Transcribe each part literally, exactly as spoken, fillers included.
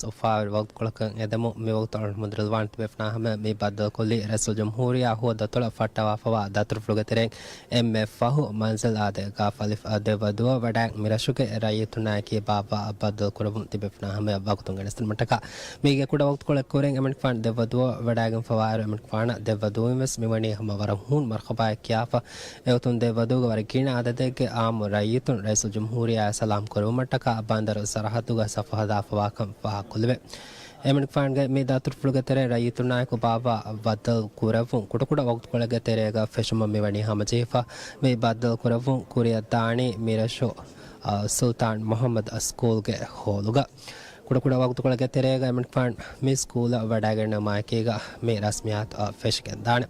އުފާވެރި ވަގުތުކޮޅަކަށް އެދެމުން މި ވަގުތު އަޅުގަނޑު މުދަލުވާން ތިބޭފުޅާ ހަމަ މި ބައްދަލުކޮށްލީ ރައީސުލްޖުމްހޫރިއްޔާ ހުވަ ދަތުރަށް ފައްޓަވާފަވާ ދަތުރުފުޅުގެ ތެރެއިން އެންމެ ފަހު މަންޒިލް އާދޭ ގާފް އަލިފް އަށް ދެއްވަ ދުވަހު ވަޑައިގެން މި ރަށުގެ ރައްޔިތުންނާއެކީ ބާއްވާ ބައްދަލު ކުރަމުން ތިބޭފުޅާ ހަމަޔަށް ވަގުތުން ގެނެސްދިނުމަށްޓަކާ މީގެ ކުޑަ ވަގުތުކޮޅެއް ކުރިން އެމަނިކުފާނު ދެއްވަ ދުވަހު ވަޑައިގެންފަވާއިރު އެމަނިކުފާނަށް ދެއްވަ ދުވަހުން ވެސް މިވަނީ ހަމަ ވަރަށް ހޫނު މަރުހަބާއެއް ކިޔާފަ އެގޮތުން ދެއްވަ ދުވަހުގެ ވަރަށް ގިނަ އަދަދެއްގެ އާއްމު ރައްޔިތުން ރައީސުލްޖުމްހޫރިއްޔާއާ ސަލާމް ކުރެވުމަށްޓަކާ ބަނދަރު ސަރަހައްދުގަ ސަފު ހަދާފަވާކަން ފާހަގަކޮށްލެވޭ. އެމަނިކުފާނުގެ މި ދަތުރުފުޅުގެ ތެރެއިން ރައްޔިތުންނާއެކު ބާއްވާ ބައްދަލު ކުރެއްވުން ކުޑަކުޑަ ވަގުތުކޮޅެއްގެ ތެރޭގަ ފެށުމަށް މިވަނީ ހަމަޖެހިފަ. މި ބައްދަލު ކުރެއްވުން ކުރިއަށްދާނީ މިރަށު، އަ، ސުލްތާން މުޙައްމަދު ސްކޫލްގެ ހޯލުގަ. ކުޑަކުޑަ ވަގުތުކޮޅެއްގެ ތެރޭގަ އެމަނިކުފާނު މި ސްކޫލަށް ވަޑައިގެންނެވުމާއެކީގަ މި ރަސްމިއްޔާތު ފެށިގެންދާނެ.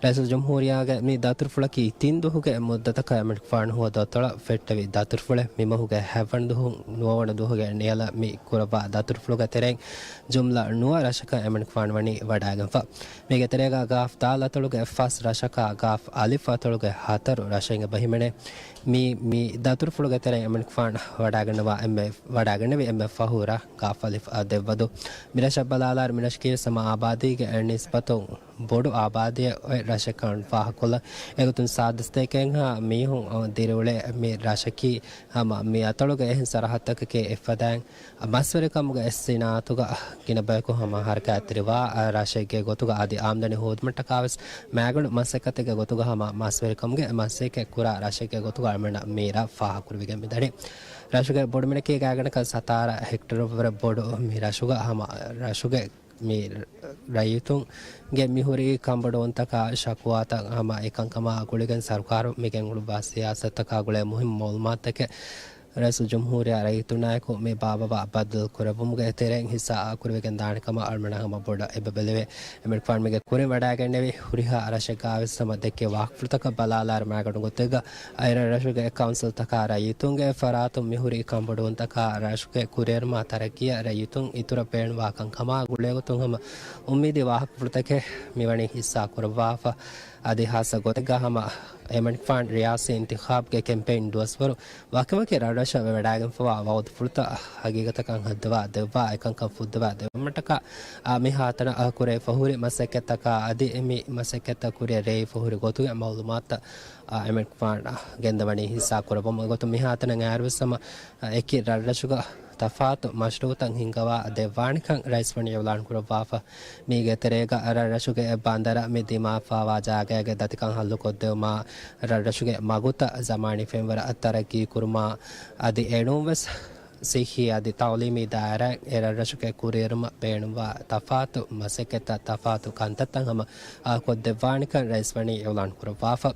ރައީސުލްޖުމްހޫރިއްޔާގެ މި ދަތުރުފުޅަކީ ތިން ދުވަހުގެ މުއްދަތަކަށް އެމަނިކުފާނު ހުވަ ދަތުރަށް ފެއްޓެވި ދަތުރުފުޅެއް. މި މަހުގެ ހަވަން ދުވަހު ނުވަވަނަ ދުވަހުގެ ނިޔަލަށް މި ކުރައްވާ ދަތުރުފުޅުގެ ތެރެއިން ޖުމްލަ ނުވަ ރަށަކަށް އެމަނިކުފާނު ވަނީ ވަޑައިގެންފަ. މީގެ ތެރޭގަ ގާފް ދާލް އަތޮޅުގެ ފަސް ރަށަކާ ގާފް އަލިފް އަތޮޅުގެ ހަތަރު ރަށެއް އެބަ ހިމެނޭ. މީ، މި ދަތުރުފުޅުގެ ތެރެއިން އެމަނިކުފާނު ވަޑައިގަންނަވާ އެންމެ، ވަޑައިގެންނެވި އެންމެ ފަހު ރަށް ގާފް އަލިފް އަށް ދެއްވަދު. މިރަށަށް ބަލާލާއިރު މިރަށަކީ ވެސް ހަމަ އާބާދީގެ ނިސްބަތުން ބޮޑު އާބާދީއެއް އޮތް ރަށެއްކަން ފާހަގަކޮށްލަން. އެގޮތުން ސާދަ ސަތޭކައެއްހާ މީހުން ދިރިއުޅޭ މި ރަށަކީ ހަމަ މި އަތޮޅުގެ އެހެން ސަރަހައްދަކަކީ އެއްފަދައިން މަސްވެރިކަމުގެ ސިނާއަތުގަ ގިނަ ބަޔަކު ހަމަ ހަރަކާތްތެރިވާ ރަށެއްގެ ގޮތުގަ އަދި އާމްދަނީ ހޯދުމަށްޓަކާވެސް މައިގަނޑު މަސައްކަތެއްގެ ގޮތުގަ ހަމަ މަސްވެރިކަމުގެ މަސައްކަތް ކުރާ ރަށެއްގެ ގޮތުގަ އަޅުމެންނަށް މި ރަށް ފާހަގަކުރެވިގެން މިދަނީ. ރަށުގެ ބޮޑުމިނަކީ ގާތްގަނޑަކަށް ސަތާރަ ހެކްޓަރު ވަރަށް ބޮޑު މި ރަށުގަ ހަމަ ރަށުގެ މި ރައްޔިތުންގެ މި ހުރި ކަންބޮޑުވުންތަކާ ޝަކުވާތައް ހަމަ އެކަންކަމާ ގުޅިގެން ސަރުކާރު މި ގެންގުޅުއްވާ ސިޔާސަތުތަކާ ގުޅޭ މުހިންމު މައުލޫމާތުތަކެއް ރައީސުލްޖުމްހޫރިއްޔާ ރައްޔިތުންނާއެކު މި ބާއްވަވާ ބައްދަލު ކުރެއްވުމުގެ ތެރެއިން ހިއްސާ ކުރެވިގެން ދާނެ ކަމަށް އަޅުމެންނަށް ހަމަ ބޮޑަށް އެބަ ބެލެވޭ. އެމަނިކުފާނު މީގެ ކުރިން ވަޑައިގެންނެވި ހުރިހާ ރަށެއްގާވެސް ހަމަ ދެއްކޭ ވާހަކަފުޅުތަކަށް ބަލާލާއިރު މައިގަނޑު ގޮތެއްގަ އައިރަށް ރަށުގެ ކައުންސިލްތަކާ ރައްޔިތުންގެ ފަރާތުން މިހުރި ކަންބޮޑުވުންތަކާ ރަށުގެ ކުރިއެރުމާ ތަރައްގީއަށް ރައްޔިތުން އިތުރަށް ބޭނުންވާ ކަންކަމާ ގުޅޭގޮތުން ހަމަ އުއްމީދީ ވާހަކަފުޅުތަކެއް މިވަނީ ހިއްސާ ކުރައްވާފަ. އަދި ހާއްސަ ގޮތެއްގަ ހަމަ އެމަނިކުފާން ރިޔާސީ އިންތިޚާބްގެ ކެމްޕެއިން ދުވަސްވަރު ވަކިވަކި ރަށްރަށަށް ވެވަޑައިގެންފަވާ ވައުދުފުޅުތައް ހަގީގަތަކަށް ހައްދަވާ ދެއްވާ އެކަންކަން ފުއްދަވާ ދެއްވުމަށްޓަކާ މިހާތަނަށް ކުރެވިފަ ހުރި މަސައްކަތްތަކާ އަދި މި މަސައްކަތްތައް ކުރިއަށް ރޭވިފަ ހުރި ގޮތުގެ މައުލޫމާތުތައް އެމަނިކުފާން ގެންދަވަނީ ހިއްސާ ކުރައްވަމުން. އެގޮތުން މިހާތަނަށް އައިއިރުވެސް ހަމަ އެކި ރަށްރަށުގަ ތަފާތު މަޝްރޫއުތައް ހިންގަވާ ދެއްވާނެކަން ރައީސް ވަނީ އިޢުލާން ކުރައްވާފަ. މީގެ ތެރޭގަ ރަށްރަށުގެ ބަނދަރަށް މި ދިމާވާ ޖާގައިގެ ދަތިކަން ހައްލުކޮށްދެވުމާ، ރަށްރަށުގެ މަގުތައް ޒަމާނީ ފެންވަރަށް ތަރައްގީ ކުރުމާ، އަދި އެނޫންވެސް ސިއްހީ އަދި ތައުލީމީ ދާއިރާއިން އެ ރަށްރަށުގެ ކުރިއެރުމަށް ބޭނުންވާ ތަފާތު މަސައްކަތްތައް، ތަފާތު ކަންތައްތައް ހަމަ ކޮށްދެއްވާނެކަން ރައީސް ވަނީ އިޢުލާން ކުރައްވާފަ.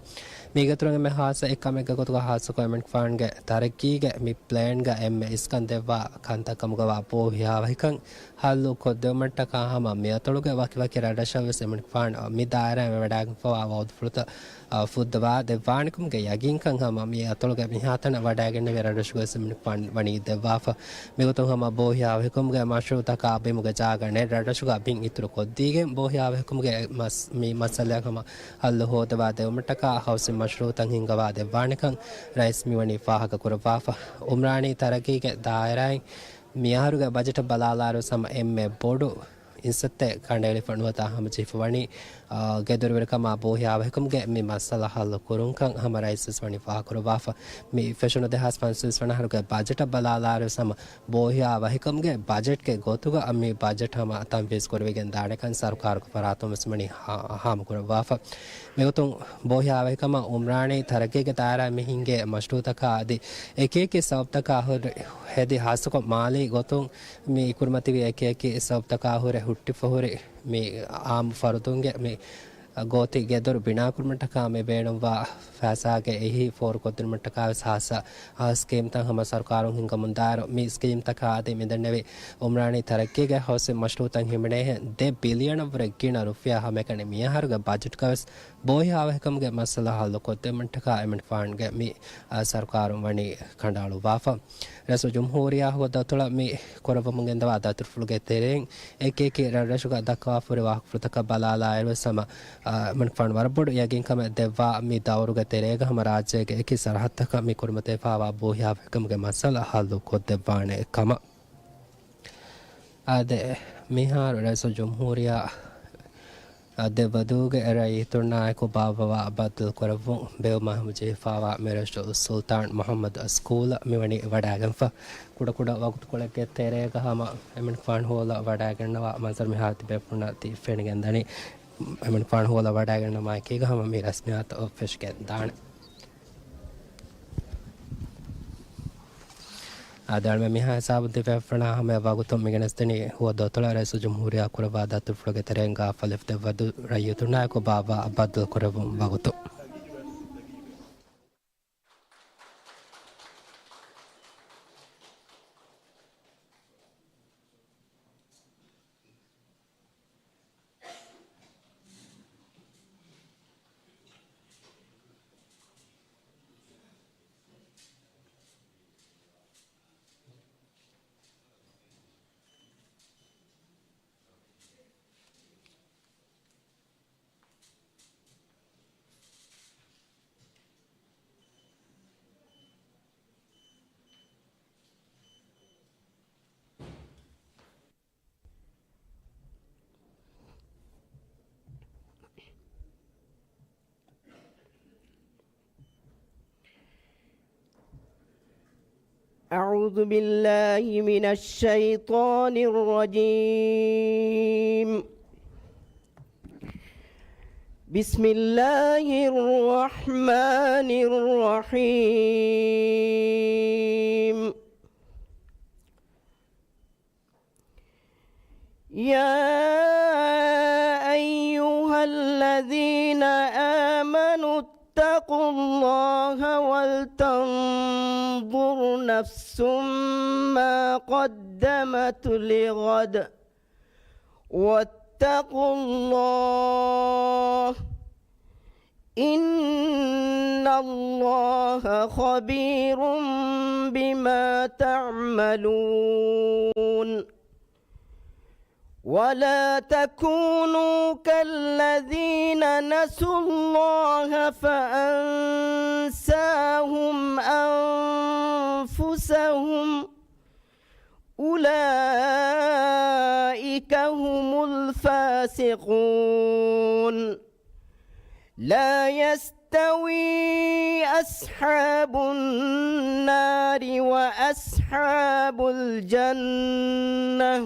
މީގެ އިތުރުން އެންމެ ހާއްސަ އެއްކަމެއްގެ ގޮތުގަ ހާއްސަކޮށް އެމަނިކުފާންގެ ތަރައްގީގެ މި ޕްލޭންގަ އެންމެ އިސްކަން ދެއްވާ ކަންތައް ކަމުގަވާ ބޯހިޔާވަހިކަން ހައްލު ކޮށްދެވުމަށްޓަކާ ހަމަ މިއަތޮޅުގެ ވަކިވަކި ރަށްރަށަށްވެސް އެމަނިކުފާނު މި ދާއިރާއިން ވެވަޑައިގެންފަވާ ވައުދުފުޅުތައް އާ، ފުއްދަވާ ދެއްވާނެކަމުގެ ޔަގީންކަން ހަމަ މި އަތޮޅުގެ މިހާތަނަށް ވަޑައިގެންނެވި ރަށްރަށުގައި އެމަނިކުފާނު ވަނީ ދެއްވާފަ. މިގޮތުން ހަމަ ބޯހިޔާވަހިކަމުގެ މަޝްރޫއުތަކާ ބިމުގެ ޖާގަ ނެތް ރަށްރަށުގަ ބިން އިތުރު ކޮށްދީގެން ބޯހިޔާވަހިކަމުގެ މަސް-، މި މައްސަލައަށް ހަމަ ހައްލު ހޯދަވާ ދެވުމަށްޓަކާ ހައުސިން މަޝްރޫއުތައް ހިންގަވާ ދެއްވާނެކަން ރައީސް މިވަނީ ފާހަގަ ކުރައްވާފަ. އުމްރާނީ ތަރައްގީގެ ދާއިރާއިން މިއަހަރުގެ ބަޖެޓަށް ބަލާލާއިރުވެސް ހަމަ އެންމެ ބޮޑު އިންސައްތެއް ކަނޑައެޅިފަ ނުވަތަ ހަމަޖެހިފަ ވަނީ، އާ، ގެދޮރުވެރިކަމާ ބޯހިޔާވަހިކަމުގެ މި މައްސަލަ ހައްލު ކުރުންކަން ހަމަ ރައީސްވެސް ވަނީ ފާހަގަކުރައްވާފަ. މި ފެށުނު ދެހާސް ފަންސަވީސް ވަނަ އަހަރުގެ ބަޖެޓަށް ބަލާލާއިރުވެސް ހަމަ ބޯހިޔާވަހިކަމުގެ ބަޖެޓްގެ ގޮތުގަ މި ބަޖެޓް ހަމަ ތަންފީޒް ކުރެވިގެން ދާނެކަން ސަރުކާރުގެ ފަރާތުންވެސް ވަނީ ހާ-، ހާމަކުރައްވާފަ. މިގޮތުން ބޯހިޔާވަހިކަމަށް އުމްރާނީ ތަރައްގީގެ ދާއިރާ މި ހިންގޭ މަޝްރޫއުތަކާ އަދި އެކިއެކި ސަބަބުތަކާ ހުރި ހެދި ހާއްސަކޮށް މާލީ ގޮތުން މި ކުރިމަތިވި އެކިއެކި ސަބަބުތަކާ ހުރެ ހުއްޓިފަ ހުރި މި އާއްމު ފަރުދުންގެ މި ގޯތި ގެދޮރު ބިނާކުރުމަށްޓަކާ މި ބޭނުންވާ ފައިސާގެ އެހީ ފޯރުކޮށްދިނުމަށްޓަކާވެސް ހާއްސަ، ހާއްސަ ސްކީމްތައް ހަމަ ސަރުކާރުން ހިންގަމުންދާއިރު، މި ސްކީމްތަކާ އަދި މިދެންނެވި އުމްރާނީ ތަރައްގީގެ ހައުސިން މަޝްރޫއުތައް ހިމެނޭހެން ދެ ބިލިއަނަށްވުރެ ގިނަ ރުފިޔާ ހަމައެކަނި މިއަހަރުގެ ބަޖެޓްގަވެސް ބޯހިޔާވަހިކަމުގެ މައްސަލަ ހައްލުކޮށްދެވުމަށްޓަކާ އެމަނިކުފާނުގެ މި، އާ، ސަރުކާރުން ވަނީ ކަނޑައަޅުއްވާފަ. ރައީސުލްޖުމްހޫރިއްޔާ ހުވަ ދަތުރަށް މި ކުރައްވަމުން ގެންދަވާ ދަތުރުފުޅުގެ ތެރެއިން އެކި އެކި ރަށްރަށުގަ ދައްކަވާފަ ހުރި ވާހަކަފުޅުތަކަށް ބަލާލާއިރުވެސް ހަމަ، އާ، އެމަނިކުފާނު ވަރަށް ބޮޑު ޔަގީންކަމެއް ދެއްވާ މި ދައުރުގެ ތެރޭގަ ހަމަ ރާއްޖޭގެ އެކި ސަރަހައްދަކަށް މި ކުރިމަތިވެފަވާ ބޯހިޔާވަހިކަމުގެ މައްސަލަ ހައްލު ކޮށްދެއްވާނެ ކަމަށް. އާދެ، މިހާރު ރައީސުލްޖުމްހޫރިއްޔާ ދެއްވަދޫގެ ރައްޔިތުންނާއެކު ބާއްވަވާ ބައްދަލުކުރެއްވުން ބެއުމަށް ޖެހިފައިވާ މިރަށު ސުލްތާން މުޙައްމަދު ސްކޫލަށް މިވަނީ ވަޑައިގެންފަ. ކުޑަކުޑަ ވަގުތުކޮޅެއްގެ ތެރޭގަ ހަމަ އެމަނިކުފާނު ހޯލަ ވަޑައިގަންނަވާ މަންޒަރު މިހާރު ތިބޭފުޅުންނަށް ތި ފެނިގެންދަނީ. އެމަނިކުފާނު ހޯލަ ވަޑައިގަންނަ މައިކީގަ ހަމަ މި ރަސްމިއްޔާތު ފެށިގެން ދާނެ. އާދެ، އަޅުމެން މިހާ ހިސާބުން ތި ބޭފުޅުންނާ ހަމަ ވަގުތުން މި ގެނެސްދެނީ ހުވަ ދޯތޮޅަށް ރައީސުލްޖުމްހޫރިއްޔާ ކުރައްވާ ދަތުރުފުޅުގެ ތެރެއިން ގާފަލެފި ދެއްވަދޫ ރައްޔިތުންނާއެކު ބާއްވާ ބައްދަލުކުރެއްވުން ވަގުތު. أعوذ بالله من الشيطان الرجيم. بسم الله الرحمن الرحيم. يا أيها الذين آمنوا اتقوا الله ولتنظر نفس ما قدمت لغد واتقوا الله إن الله خبير بما تعملون. ولا تكونوا كالذين نسوا الله فأنساهم أنفسهم أولئك هم الفاسقون. لا يستوي أصحاب النار وأصحاب الجنة.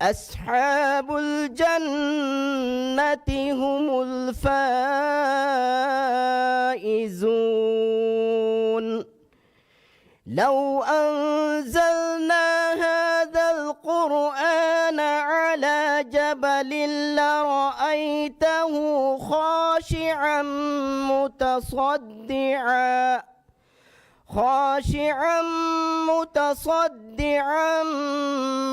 أصحاب الجنة هم الفائزون. لو أنزلنا هذا القرآن على جبل لرأيته خاشعا متصدعا، خاشعا متصدعا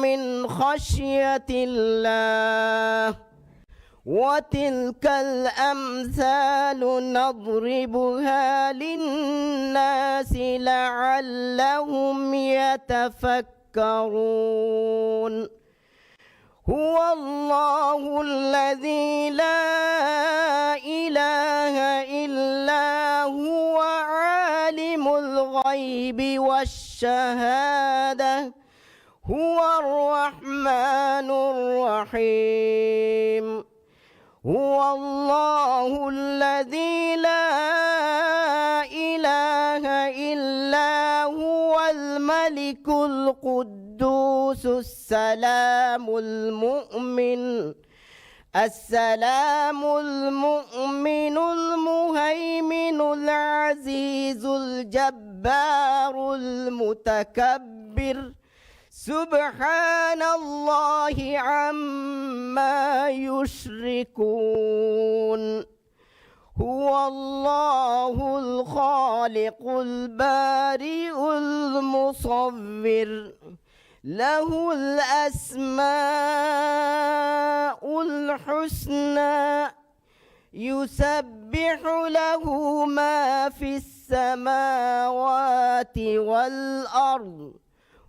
من خشية الله. وتلك الأمثال نضربها للناس لعلهم يتفكرون. هو الله الذي لا إله إلا هو عالم الغيب والشهادة هو الرحمن الرحيم. هو الله الذي لا إله إلا هو الملك القدوس السلام المؤمن، السلام المؤمن المهيمن العزيز الجبار المتكبر. سبحان الله عما يشركون. هو الله الخالق البارئ المصور. له الأسماء الحسنى. يسبح له ما في السماوات والأرض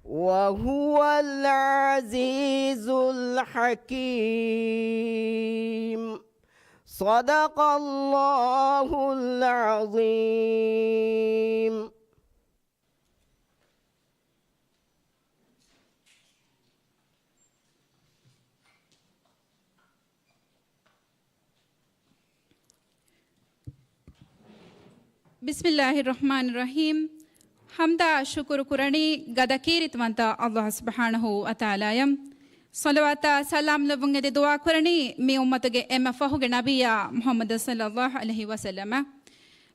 وهو العزيز الحكيم. صدق الله العظيم. ބިސްމިއްލާހި ރަޙްމާނި ރަޙީމް. ޙަމްދާ ޝުކުރު ކުރަނީ ގަދަ ކީރިތިވަންތަ ﷲ ސުބްޙާނަހޫ ވަތަޢާލާއަށް. ޞަލަވާތާ ސަލާމް ލެއްވުން އެދި ދުޢާ ކުރަނީ މި އުއްމަތުގެ އެންމެ ފަހުގެ ނަބިއްޔާ މުޙައްމަދު ޞައްލައްލާހު ޢަލައިހި ވަސައްލަމަށް.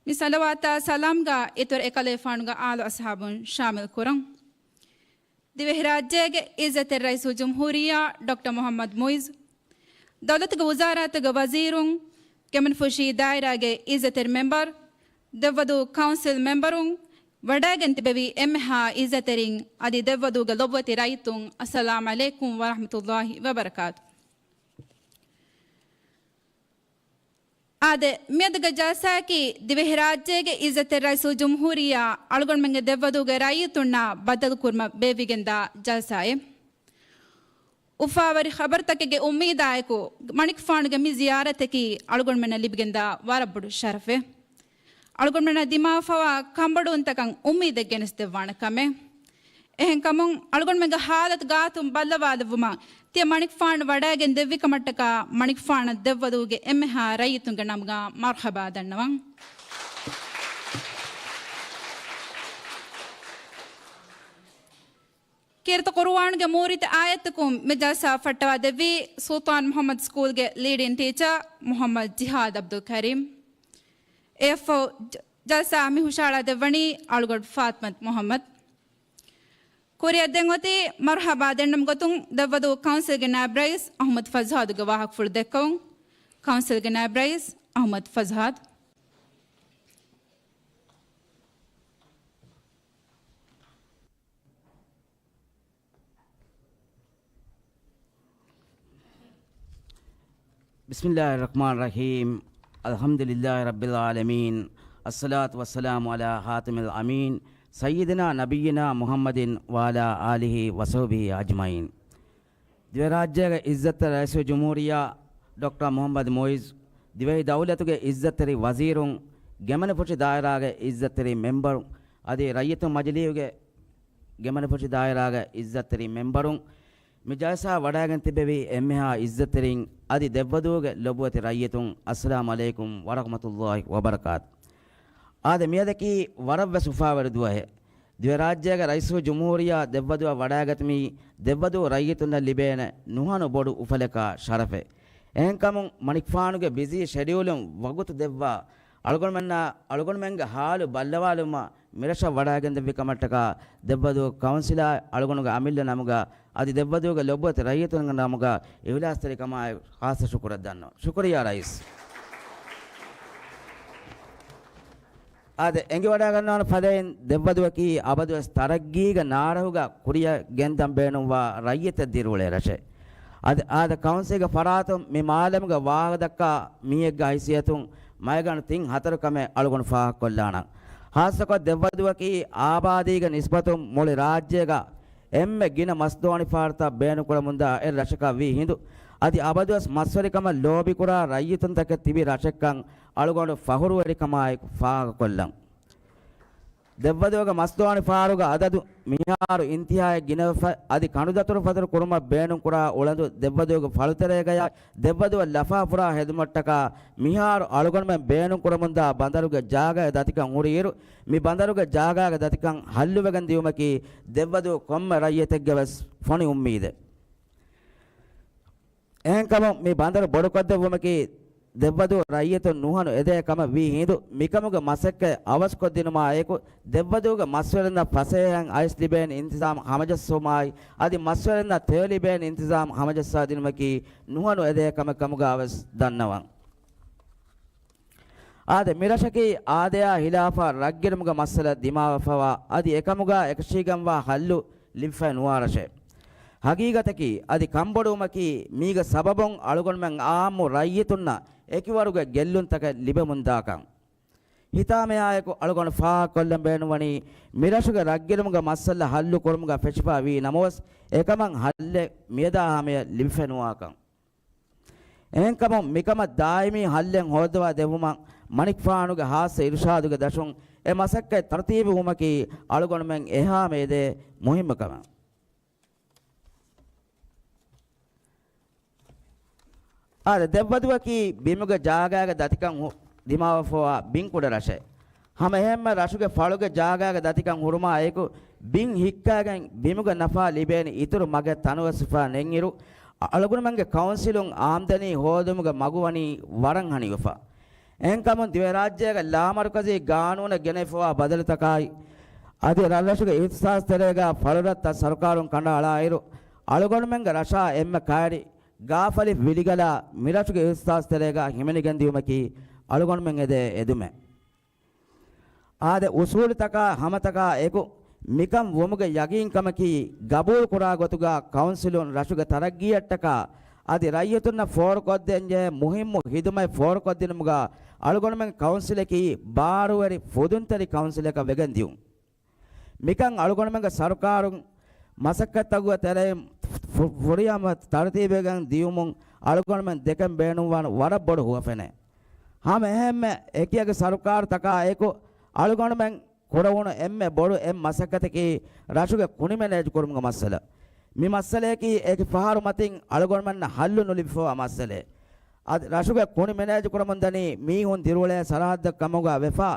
މި ޞަލަވާތާ ސަލާމްގަ އިތުރު އެކަލޭފާނުގެ އާލު އަޞްޙާބުން ޝާމިލް ކުރަން. ދިވެހިރާއްޖޭގެ އިއްޒަތްތެރި ރައީސުލްޖުމްހޫރިއްޔާ ޑޮކްޓަރ މުޙައްމަދު މުޢިއްޒު، ދައުލަތުގެ ވުޒާރާތުގެ ވަޒީރުން، ގެމެންފުށީ ދާއިރާގެ އިއްޒަތްތެރި މެމްބަރު، ދެއްވަދޫ ކައުންސިލް މެމްބަރުން، ވަޑައިގެން ތިބެވި އެންމެހާ އިއްޒަތްތެރިން އަދި ދެއްވަދޫގެ ލޮބުވެތި ރައްޔިތުން، އައްސަލާމް ޢަލައިކުމް ވަރަޙްމަތުﷲ ވަބަރަކާތު. އާދެ، މިއަދުގެ ޖަލްސާއަކީ ދިވެހިރާއްޖޭގެ އިއްޒަތްތެރި ރައީސުލްޖުމްހޫރިއްޔާ އަޅުގަނޑުމެންގެ ދެއްވަދޫގެ ރައްޔިތުންނާ ބައްދަލުކުރުމަށް ބޭއްވިގެންދާ ޖަލްސާއެއް. އުފާވެރި ޚަބަރުތަކެއްގެ އުއްމީދާއެކު، މަނިކުފާނުގެ މި ޒިޔާރަތަކީ އަޅުގަނޑުމެންނަށް ލިބިގެންދާ ވަރަށް ބޮޑު ޝަރަފެއް. އަޅުގަނޑުމެންނަށް ދިމާވެފަވާ ކަންބޮޑުވުންތަކަށް އުއްމީދެއް ގެނެސްދެއްވާނެ ކަމެއް. އެހެންކަމުން، އަޅުގަނޑުމެންގެ ހާލަތު ގާތުން ބައްލަވާލެއްވުމަށް ތިޔަ މަނިކުފާނު ވަޑައިގެން ދެއްވިކަމަށްޓަކާ، މަނިކުފާނަށް ދެއްވަދޫގެ އެންމެހާ ރައްޔިތުންގެ ނަމުގަ މަރުޙަބާ ދަންނަވަން. ކީރިތި ޤުރުއާނުގެ މޫރިތި އާޔަތަކުން މި ޖަލްސާ ފައްޓަވާ ދެއްވީ ސުލްޠާން މުޙައްމަދު ސްކޫލްގެ ލީޑިން ޓީޗާ މުޙައްމަދު ޖިހާދު ޢަބްދުލް ކަރީމް. އެއަށްފަހު ޖަ-، ޖަލްސާ މި ހުށަހަޅާ ދެއްވަނީ އަޅުގަނޑު ފާތިމަތު މުޙައްމަދު. ކުރިއަށް ދެން އޮތީ މަރުޙަބާ ދެންނެވުމުގެ ގޮތުން ދެއްވަދޫ ކައުންސިލްގެ ނާއިބު ރައީސް އަޙްމަދު ފަޒްހާދުގެ ވާހަކަފުޅު ދެއްކެވުން. ކައުންސިލްގެ ނާއިބު ރައީސް އަޙްމަދު ފަޒްހާދު. بسم الله الرحمن الرحيم. الحمد لله رب العالمين. الصلاة والسلام على خاتم الأمين سيدنا نبينا محمد وعلى آله وصحبه أجمعين. ދިވެހިރާއްޖޭގެ އިއްޒަތްތެރި ރައީސުލްޖުމްހޫރިއްޔާ ޑޮކްޓަރ މުޙައްމަދު މުޢިއްޒު، ދިވެހި ދައުލަތުގެ އިއްޒަތްތެރި ވަޒީރުން، ގެމެންފުށި ދާއިރާގެ އިއްޒަތްތެރި މެމްބަރު، އަދި ރައްޔިތުން މަޖިލީހުގެ ގެމެންފުށި ދާއިރާގެ އިއްޒަތްތެރި މެމްބަރުން، މި ޖަލްސާ ވަޑައިގެން ތިބެވި އެންމެހާ އިއްޒަތްތެރިން އަދި ދެއްވަދޫގެ ލޮބުވެތި ރައްޔިތުން، އައްސަލާމް ޢަލައިކުމް ވަރަޙްމަތުﷲ ވަބަރަކާތު. އާދެ، މިއަދަކީ ވަރަށްވެސް އުފާވެރި ދުވަހެއް. ދިވެހިރާއްޖޭގެ ރައީސުލްޖުމްހޫރިއްޔާ ދެއްވަދޫއަށް ވަޑައިގަތުމީ ދެއްވަދޫ ރައްޔިތުންނަށް ލިބޭނެ ނުހަނު ބޮޑު އުފަލަކާ ޝަރަފެއް. އެހެންކަމުން، މަނިކުފާނުގެ ބިޒީ ޝެޑިއުލުން ވަގުތު ދެއްވާ، އަޅުގަނޑުމެންނާ އަޅުގަނޑުމެންގެ ހާލު ބައްލަވާލުމަށް މިރަށަށް ވަޑައިގެންދެއްވި ކަމަށްޓަކާ ދެއްވަދޫ ކައުންސިލާއި އަޅުގަނޑުގެ އަމިއްލަ ނަމުގަ އަދި ދެއްވަދޫގެ ލޮބުވެތި ރައްޔިތުންގެ ނަމުގަ އިހުލާސްތެރިކަމާއި ޚާއްޞަ ޝުކުރެއް ދަންނަވަން. ޝުކުރިއްޔާ ރައީސް. އާދެ، އެނގިވަޑައިގަންނަވާނެ ފަދައިން ދެއްވަދުއަކީ އަބަދުވެސް ތަރައްގީގެ ނާރަހުގަ ކުރިއަށް ގެންދަން ބޭނުންވާ ރައްޔިތެއް ދިރިއުޅޭ ރަށެއް. އަދި އާދެ، ކައުންސިލްގެ ފަރާތުން މި މާލަމުގެ ވާހަކަދައްކާ މީހެއްގެ ހައިސިއްޔަތުން މައިގަނޑު ތިން ހަތަރު ކަމެއް އަޅުގަނޑު ފާހަގަކޮށްލާނަން. ޚާއްޞަކޮށް ދެއްވަދުއަކީ އާބާދީގެ ނިސްބަތުން މުޅި ރާއްޖޭގަ އެންމެ ގިނަ މަސްދޯނިފަހަރުތައް ބޭނުންކުރަމުންދާ އެއް ރަށަކަށް ވީ ހިނދު، އަދި އަބަދުވެސް މަސްވެރިކަމަށް ލޯބިކުރާ ރައްޔިތުންތަކެއް ތިބި ރަށެއްކަން އަޅުގަނޑު ފަހުރުވެރިކަމާއެކު ފާހަގަކޮށްލަން. ދެއްވަދޫގެ މަސްދޯނިފަހަރުގެ އަދަދު މިހާރު އިންތިހާއަށް ގިނަވެފަ، އަދި ކަނޑުދަތުރުފަތުރު ކުރުމަށް ބޭނުންކުރާ އުޅަނދު ދެއްވަދޫގެ ފަޅުތެރޭގަޔާ ދެއްވަދޫއަށް ލަފާފުރާ ހެދުމަށްޓަކާ މިހާރު އަޅުގަނޑުމެން ބޭނުންކުރަމުންދާ ބަނދަރުގެ ޖާގައެއް ދަތިކަން ހުރިއިރު، މި ބަނދަރުގެ ޖާގާގެ ދަތިކަން ހައްލުވެގެން ދިޔުމަކީ ދެއްވަދޫ ކޮންމެ ރައްޔިތެއްގެ ވެސް ފޮނި އުއްމީދެއް. އެހެންކަމުން މި ބަނދަރު ބޮޑުކޮށްދެއްވުމަކީ ދެއްވަދޫ ރައްޔިތުން ނުހަނު އެދޭ ކަމަށް ވީ ހިނދު، މިކަމުގެ މަސައްކަތް އަވަސްކޮށްދިނުމާއެކު، ދެއްވަދޫގެ މަސްވެރިންނަށް ފަސޭހައިން އައިސް ލިބޭނެ އިންތިޒާމް ހަމަޖައްސުމާއި، އަދި މަސްވެރިންނަށް ތެޔޮ ލިބޭނެ އިންތިޒާމް ހަމަޖައްސާދިނުމަކީ ނުހަނު އެދޭ ކަމެއް ކަމުގަވެސް ދަންނަވަން. އާދެ، މިރަށަކީ އާދަޔާ ހިލާފަށް ރަށްގިރުމުގެ މައްސަލަ ދިމާވެފަވާ، އަދި އެކަމުގަ އެކަށީގެންވާ ހައްލު ލިބިފައި ނުވާ ރަށެއް. ހަގީގަތަކީ، އަދި ކަންބޮޑުވުމަކީ، މީގެ ސަބަބުން އަޅުގަނޑުމެން އާއްމު ރައްޔިތުންނަށް އެކިވަރުގެ ގެއްލުންތަކެއް ލިބެމުންދާކަން. ހިތާމަޔާއެކު އަޅުގަނޑު ފާހަގަކޮށްލަން ބޭނުންވަނީ، މިރަށުގެ ރަށްގިރުމުގެ މައްސަލަ ހައްލު ކުރުމުގަ ފެށިފަ ވީ ނަމަވެސް، އެކަމަށް ހައްލެއް މިއަދާ ހަމަޔަށް ލިބިފައި ނުވާކަން. އެހެންކަމުން މިކަމަށް ދާއިމީ ހައްލެއް ހޯއްދަވާ ދެއްވުމަށް މަނިކުފާނުގެ ހާއްސަ އިރުޝާދުގެ ދަށުން އެ މަސައްކަތް ތަރުތީބުވުމަކީ އަޅުގަނޑުމެން އެހާމެ އެދޭ މުހިއްމު ކަމެއް. އާދެ، ދެއްވަދުއަކީ ބިމުގެ ޖާގާގެ ދަތިކަން ހު-، ދިމާވެފަވާ ބިންކުޑަ ރަށެއް. ހަމައެހެންމެ ރަށުގެ ފަޅުގެ ޖާގާގެ ދަތިކަން ހުރުމާ އެކު، ބިން ހިއްކާގެން ބިމުގެ ނަފާ ލިބޭނެ އިތުރު މަގެއް ތަނުވެސް ހިފާ ނެތްއިރު، އަޅުގަނޑުމެންގެ ކައުންސިލުން އާމްދަނީ ހޯދުމުގެ މަގު ވަނީ ވަރަށް ހަނިވެފަ. އެހެންކަމުން ދިވެހިރާއްޖޭގެ ލާމަރުކަޒީ ގާނޫނަށް ގެނެވިފަވާ ބަދަލުތަކާއި، އަދި ރަށްރަށުގެ އިހްތިސާސް ތެރޭގަ ފަޅުރަށްތައް ސަރުކާރުން ކަނޑައަޅާއިރު، އަޅުގަނޑުމެންގެ ރަށާ އެންމެ ކައިރި ގާފަލި ވިލިގަލާ މިރަށުގެ އިހްތިސާސް ތެރޭގަ ހިމެނިގެން ދިޔުމަކީ އަޅުގަނޑުމެން އެދޭ އެދުމެއް. އާދެ، އުސޫލުތަކާ ހަމަތަކާ އެކު މިކަން ވުމުގެ ޔަގީންކަމަކީ، ގަބޫލުކުރާ ގޮތުގަ ކައުންސިލުން ރަށުގެ ތަރައްގީއަށްޓަކާ އަދި ރައްޔިތުންނަށް ފޯރުކޮށްދޭންޖެހޭ މުހިއްމު ހިދުމަތް ފޯރުކޮށްދިނުމުގަ އަޅުގަނޑުމެން ކައުންސިލަކީ ބާރުވެރި ފުދުންތެރި ކައުންސިލަކަށް ވެގެން ދިޔުން. މިކަން އަޅުގަނޑުމެންގެ ސަރުކާރުން މަސައްކަތްތަކުގެ ތެރެއިން ފު-، ފުރިހަމަ ތަރުތީބުވެގެން ދިޔުމުން އަޅުގަނޑުމެން ދެކެން ބޭނުންވާން ވަރަށް ބޮޑު ހުވަފެނެއް. ހަމަ އެހެންމެ އެކިއެކި ސަރުކާރުތަކާ އެކު އަޅުގަނޑުމެން ކުރެވުނު އެންމެ ބޮޑު އެއް މަސައްކަތަކީ ރަށުގެ ކުނި މެނޭޖު ކުރުމުގެ މައްސަލަ. މި މައްސަލަޔަކީ އެކި ފަހަރު މަތިން އަޅުގަނޑުމެންނަށް ހައްލު ނުލިބިފަވާ މައްސަލައެއް. އަދި ރަށުގެ ކުނި މެނޭޖު ކުރަމުންދަނީ މީހުން ދިރިއުޅޭ ސަރަހައްދަށް ކަމުގަ ވެފަ،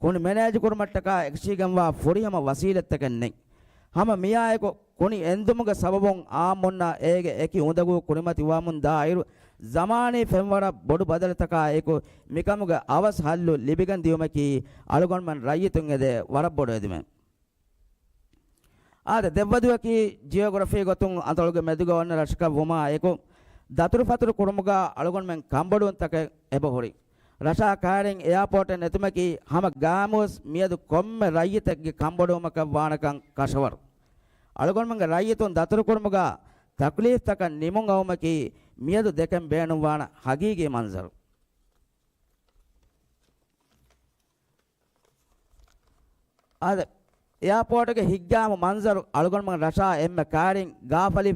ކުނި މެނޭޖު ކުރުމަށްޓަކާ އެކަށީގެންވާ ފުރިހަމަ ވަސީލަތްތަކެއް ނެތް. ހަމަމިއާއެކު ކުނި އެންދުމުގެ ސަބަބުން އާއްމުންނަށް އޭގެ އެކި އުނދަގޫ ކުރިމަތިވަމުންދާއިރު، ޒަމާނީ ފެންވަރަށް ބޮޑު ބަދަލުތަކާ އެކު މިކަމުގެ އަވަސް ހައްލު ލިބިގެން ދިޔުމަކީ އަޅުގަނޑުމެން ރައްޔިތުން އެދޭ ވަރަށް ބޮޑު އެދުމެއް. އާދެ، ދެއްވަދޫއަކީ ޖިއޮގްރަފީ ގޮތުން އަތޮޅުގެ މެދުގަ އޮންނަ ރަށަކަށް ވުމާ އެކު، ދަތުރުފަތުރު ކުރުމުގަ އަޅުގަނޑުމެން ކަންބޮޑުވުންތަކެއް އެބަހުރި. ރަށާ ކައިރިން އެއާޕޯޓެއް ނެތުމަކީ ހަމަ ގާއިމުވެސް މިއަދު ކޮންމެ ރައްޔިތެއްގެ ކަންބޮޑުވުމަކަށް ވާނެކަން ކަށަވަރު. އަޅުގަނޑުމެންގެ ރައްޔިތުން ދަތުރުކުރުމުގަ ތަކުލީފްތަކަށް ނިމުން އައުމަކީ މިއަދު ދެކެން ބޭނުންވާނެ ހަގީގީ މަންޒަރު. އާދެ، އެއާޕޯޓުގެ ހިތްގައިމު މަންޒަރު އަޅުގަނޑުމެން ރަށާ އެންމެ ކައިރިން ގާފަލި،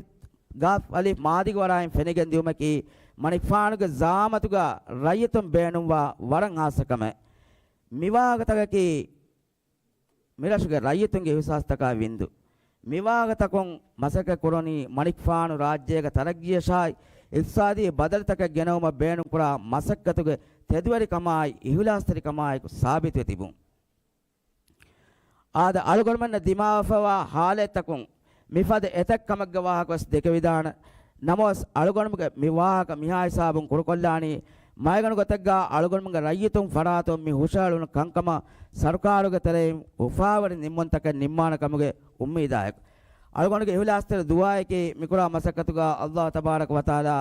ގާފަލި މާދިގު ވަރާއިން ފެނިގެން ދިޔުމަކީ މަނިކުފާނުގެ ޒައާމަތުގަ ރައްޔިތުން ބޭނުންވާ ވަރަށް ހާއްސަ ކަމެއް. މިވާހަކަތަކަކީ މިރަށުގެ ރައްޔިތުންގެ އިހުސާސްތަކާ ވިންދު. މިވާހަކަތަކުން މަސައްކަތް ކުރަނީ މަނިކުފާނު ރާއްޖޭގެ ތަރައްގީއަށާއި އިޤްތިޞާދީ ބަދަލުތަކެއް ގެނައުމަށް ބޭނުންކުރާ މަސައްކަތުގެ ތެދުވެރިކަމާއި އިހުލާސްތެރިކަމާއެކު ސާބިތުވެ ތިބުން. އާދެ، އަޅުގަނޑުމެންނަށް ދިމާވެފަވާ ހާލަތްތަކުން މިފަދަ އެތައް ކަމެއްގެ ވާހަކަވެސް ދެކެވިދާނެ. ނަމަވެސް، އަޅުގަނޑުމެންގެ މި ވާހަކަ މިހާ ހިސާބުން ކުރުކޮށްލާނީ، މައިގަނޑު ގޮތެއްގަ އަޅުގަނޑުމެންގެ ރައްޔިތުން ފަރާތުން މި ހުށައެޅުނު ކަންކަމަށް ސަރުކާރުގެ ތެރެއިން އުފާވެރި ނިންމުންތަކެއް ނިންމާނެ ކަމުގެ އުއްމީދާއެކު. އަޅުގަނޑުގެ އިހުލާސްތެރި ދުޢާއަކީ، މިކުރާ މަސައްކަތުގަ ﷲ ތަބާރަކަ ވަތަޢާލާ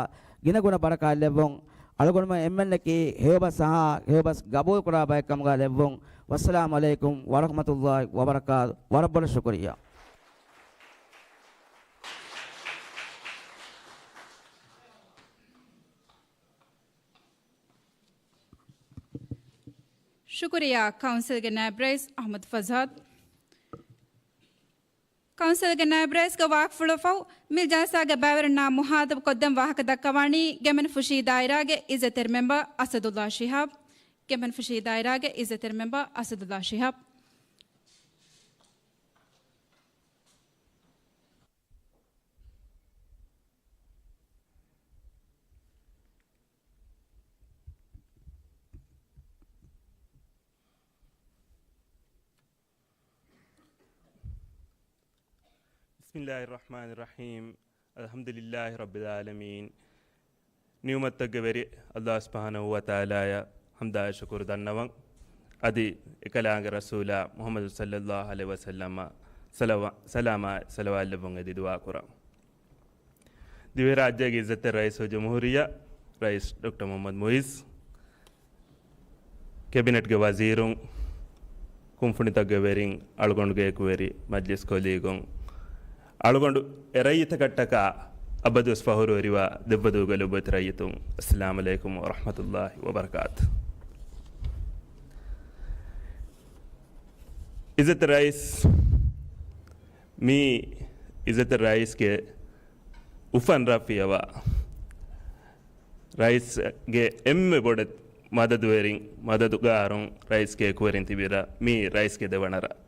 ގިނަގުނަ ބަރަކާތް ލެއްވުން. އަޅުގަނޑުމެން އެންމެންނަކީ ހެޔޮބަސް އަހާ، ހެޔޮބަސް ގަބޫލުކުރާ ބައެއްކަމުގަ ލެއްވުން. ވައްސަލާމު ޢަލައިކުމް ވަރަޙްމަތުﷲ ވަބަރަކާތު. ވަރަށް ބޮޑަށް ޝުކުރިއްޔާ. ޝުކުރިއްޔާ ކައުންސިލްގެ ނާއިބް ރައީސް އަޙްމަދު ފަޒްހަދް. ކައުންސިލްގެ ނާއިބް ރައީސްގެ ވާހަކަފުޅުފަހު، މި ޖަލްސާގެ ބައިވެރިންނާ މުހާތަބު ކޮށްދޭން ވާހަކަ ދައްކަވާނީ ގެމެންފުށީ ދާއިރާގެ އިއްޒަތްތެރި މެމްބަރ އަސަދުﷲ ޝިހާބް. ގެމެންފުށީ ދާއިރާގެ އިއްޒަތްތެރި މެމްބަރ އަސަދުﷲ ޝިހާބް. بسم الله الرحمن الرحيم. الحمد لله رب العالمين. ނިޢުމަތްތަކުގެ ވެރި ﷲ ސުބްޙާނަހޫ ވަތަޢާލާއަށް ޙަމްދާއި ޝުކުރު ދަންނަވަން. އަދި އެކަލާނގެ ރަސޫލާ މުޙައްމަދު ޞައްލަﷲ ޢަލައިހި ވަސައްލަމަށް ޞަލަވާ-، ސަލާމާއި ޞަލަވާތް ލެއްވުން އެދި ދުޢާ ކުރަން. ދިވެހިރާއްޖޭގެ އިއްޒަތްތެރި ރައީސުލްޖުމްހޫރިއްޔާ، ރައީސް ޑޮކްޓަރ މުޙައްމަދު މުޢިއްޒު، ކެބިނެޓްގެ ވަޒީރުން، ކުންފުނިތަކުގެ ވެރިން، އަޅުގަނޑުގެ އެކުވެރި މަޖްލިސް ކޮލީގުން، އަޅުގަނޑު އެ ރައްޔިތަކަށްޓަކާ އަބަދުވެސް ފަހުރުވެރިވާ ދެއްވަދޫގެ ލޮބުވެތި ރައްޔިތުން، އައްސަލާމު ޢަލައިކުމް ވަރަޙްމަތުﷲ ވަބަރަކާތު. އިއްޒަތްތެރި ރައީސް، މީ އިއްޒަތްތެރި ރައީސްގެ އުފަން ރަށް ފިޔަވާ، ރައީސްގެ އެންމެ ބޮޑެތި މަދަދުވެރިން، މަދަދުގާރުން، ރައީސްގެ އެކުވެރިން ތިބި ރަށް، މީ ރައީސްގެ ދެވަނަ ރަށް.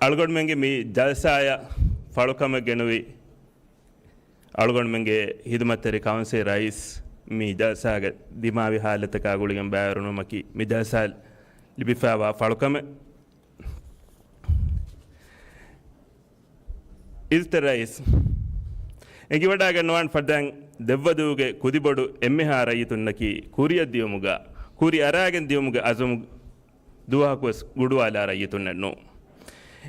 އަޅުގަނޑުމެންގެ މި ޖަލްސާއަށް ފަޅުކަމެއް ގެނުވި އަޅުގަނޑުމެންގެ ހިދުމަތްތެރި ކައުންސިލް ރައީސް މި ޖަލްސާގެ ދިމާވި ހާލަތަކާ ގުޅިގެން ބައިވެރިވުމަކީ މި ޖަލްސާ ލިބިފައިވާ ފަޅުކަމެއް. އިއްޒަތްތެރި ރައީސް އެނގިވަޑައިގަންނަވާން ފަދައިން ދެއްވަދޫގެ ކުދިބޮޑު އެންމެހާ ރައްޔިތުންނަކީ ކުރިއަށް ދިޔުމުގަ، ކުރި އަރާގެން ދިޔުމުގެ އަޒުމު ދުވަހަކުވެސް ގުޑުވާލާ ރައްޔިތުންނެއް ނޫން.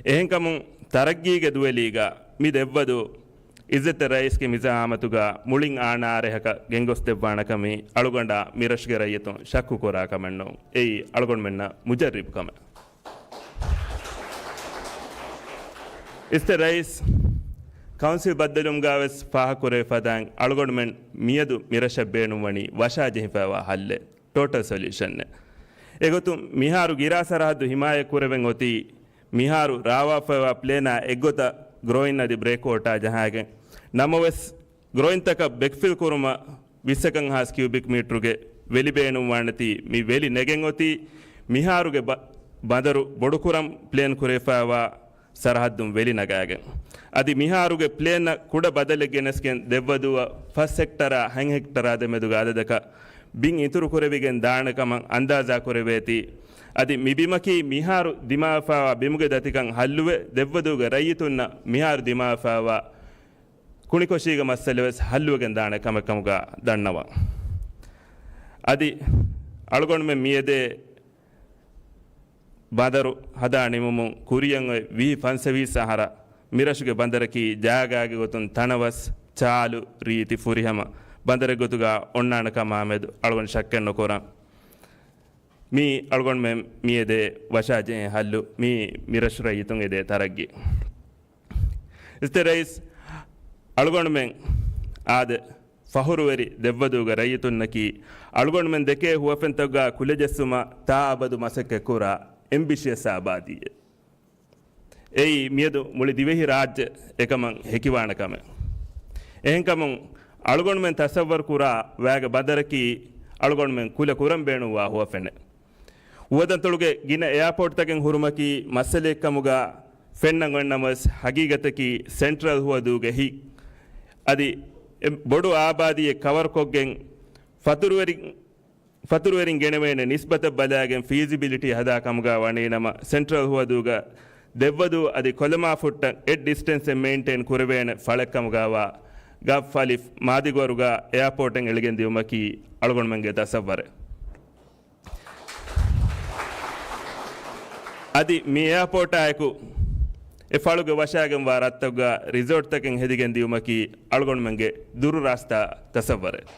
އެހެންކަމުން ތަރައްގީގެ ދުވެލީގަ މި ދެއްވަދޫ އިއްޒަތްތެރި ރައީސްގެ މި ޒައާމަތުގަ މުޅިން އާނާ އަރިހަކަށް ގެންގޮސްދެއްވާނެ ކަމީ އަޅުގަނޑާ މިރަށުގެ ރައްޔިތުން ޝައްކު ކުރާ ކަމެއް ނޫން. އެއީ އަޅުގަނޑުމެންނަށް މުޖައްރިބު ކަމެއް. އިއްޒަތްތެރި ރައީސް، ކައުންސިލް ބައްދަލުވުމުގަވެސް ފާހަގަކުރެވި ފަދައިން އަޅުގަނޑުމެން މިއަދު މިރަށަށް ބޭނުންވަނީ ވަށާޖެހިފައިވާ ހައްލެއް، ޓޯޓަލް ސޮލިއުޝަނެއް. އެގޮތުން މިހާރު ގިރާ ސަރަހައްދު ހިމާޔަތް ކުރެވެން އޮތީ، މިހާރު ރާވާފައިވާ ޕްލޭނާ އެއްގޮތަށް ގްރޯއިން އަދި ބްރޭކް ވޯޓާ ޖަހާގެން. ނަމަވެސް، ގްރޯއިންތަކަށް ބެކްފިލް ކުރުމަށް ވިއްސަކަށް ހާސް ކިއުބިކް މީޓަރުގެ ވެލި ބޭނުންވާނެތީ، މި ވެލި ނެގެން އޮތީ މިހާރުގެ ބަ-، ބަނދަރު ބޮޑުކުރަން ޕްލޭން ކުރެވިފައިވާ ސަރަހައްދުން ވެލި ނަގާގެން. އަދި މިހާރުގެ ޕްލޭނަށް ކުޑަ ބަދަލެއް ގެނެސްގެން ދެއްވަދޫއަށް ފަސް ހެކްޓަރާ ހަތް ހެކްޓަރާ ދެމެދުގެ އަދަދަކަށް ބިން އިތުރު ކުރެވިގެން ދާނެ ކަމަށް އަންދާޒާ ކުރެވޭތީ. އަދި މި ބިމަކީ މިހާރު ދިމާވެފައިވާ ބިމުގެ ދަތިކަން ހައްލުވެ، ދެއްވަދޫގެ ރައްޔިތުންނަށް މިހާރު ދިމާވެފައިވާ ކުނިކޮށީގެ މައްސަލަވެސް ހައްލުވެގެން ދާނެ ކަމެއް ކަމުގަ ދަންނަވަން. އަދި އަޅުގަނޑުމެން މިއެދޭ ބަނދަރު ހަދާ ނިމުމުން ކުރިއަށް އޮތް ވިހި ފަންސަވީސް އަހަރަށް މިރަށުގެ ބަނދަރަކީ ޖާގާގެ ގޮތުން ތަނަވަސް، ޗާލު، ރީތި ފުރިހަމަ ބަނދަރެއް ގޮތުގަ އޮންނާނެ ކަމާމެދު އަޅުގަނޑު ޝައްކެއް ނުކުރަން. މީ އަޅުގަނޑުމެން މިއެދޭ ވަށާޖެހޭ ހައްލު، މީ މިރަށު ރައްޔިތުން އެދޭ ތަރައްގީ. އިއްޒަތްތެރި ރައީސް، އަޅުގަނޑުމެން އާދެ، ފަހުރުވެރި ދެއްވަދޫގެ ރައްޔިތުންނަކީ، އަޅުގަނޑުމެން ދެކޭ ހުވަފެންތަކުގަ ކުލަޖެއްސުމަށް ތާ އަބަދު މަސައްކަތްކުރާ އެމްބިޝިއަސް އާބާދީއެއް. އެއީ މިއަދު މުޅި ދިވެހި ރާއްޖެ އެކަމަށް ހެކިވާނެ ކަމެއް. އެހެންކަމުން، އަޅުގަނޑުމެން ތަސައްވަރު ކުރާ ވައިގެ ބަނދަރަކީ އަޅުގަނޑުމެން ކުލަ ކުރަން ބޭނުންވާ ހުވަފެނެއް. ހުވަދަންތޮޅުގެ ގިނަ އެއާޕޯޓްތަކެއް ހުރުމަކީ މައްސަލައެއްކަމުގަ ފެންނަން އޮތްނަމަވެސް، ހަގީގަތަކީ ސެންޓްރަލް ހުވަދޫގެ ހިތް. އަދި އެ ބޮޑު އާބާދީއެއް ކަވަރުކޮށްގެން ފަތުރުވެރި-، ފަތުރުވެރިން ގެނެވޭނެ ނިސްބަތަށް ބަލާގެން ފީޒިބިލިޓީ ހަދާ ކަމުގަ ވަނީނަމަ، ސެންޓްރަލް ހުވަދޫގަ ދެއްވަދޫ އަދި ކޮލަމާފުއްޓަށް އެއް ޑިސްޓެންސެއް މެއިންޓެއިން ކުރެވޭނެ ފަޅެއްކަމުގަވާ ގަފް އަލިފް މާދިގުވަރުގަ އެއާޕޯޓެއް އެޅިގެން ދިޔުމަކީ އަޅުގަނޑުމެންގެ ތަސައްވަރެއް. އަދި މި އެއާޕޯޓާއެކު އެ ފަޅުގެ ވަށާގެންވާ ރަށްތަކުގަ ރިސޯޓްތަކެއް ހެދިގެން ދިޔުމަކީ އަޅުގަނޑުމެންގެ ދުރުރާސްތާ ތަސައްވަރެއް.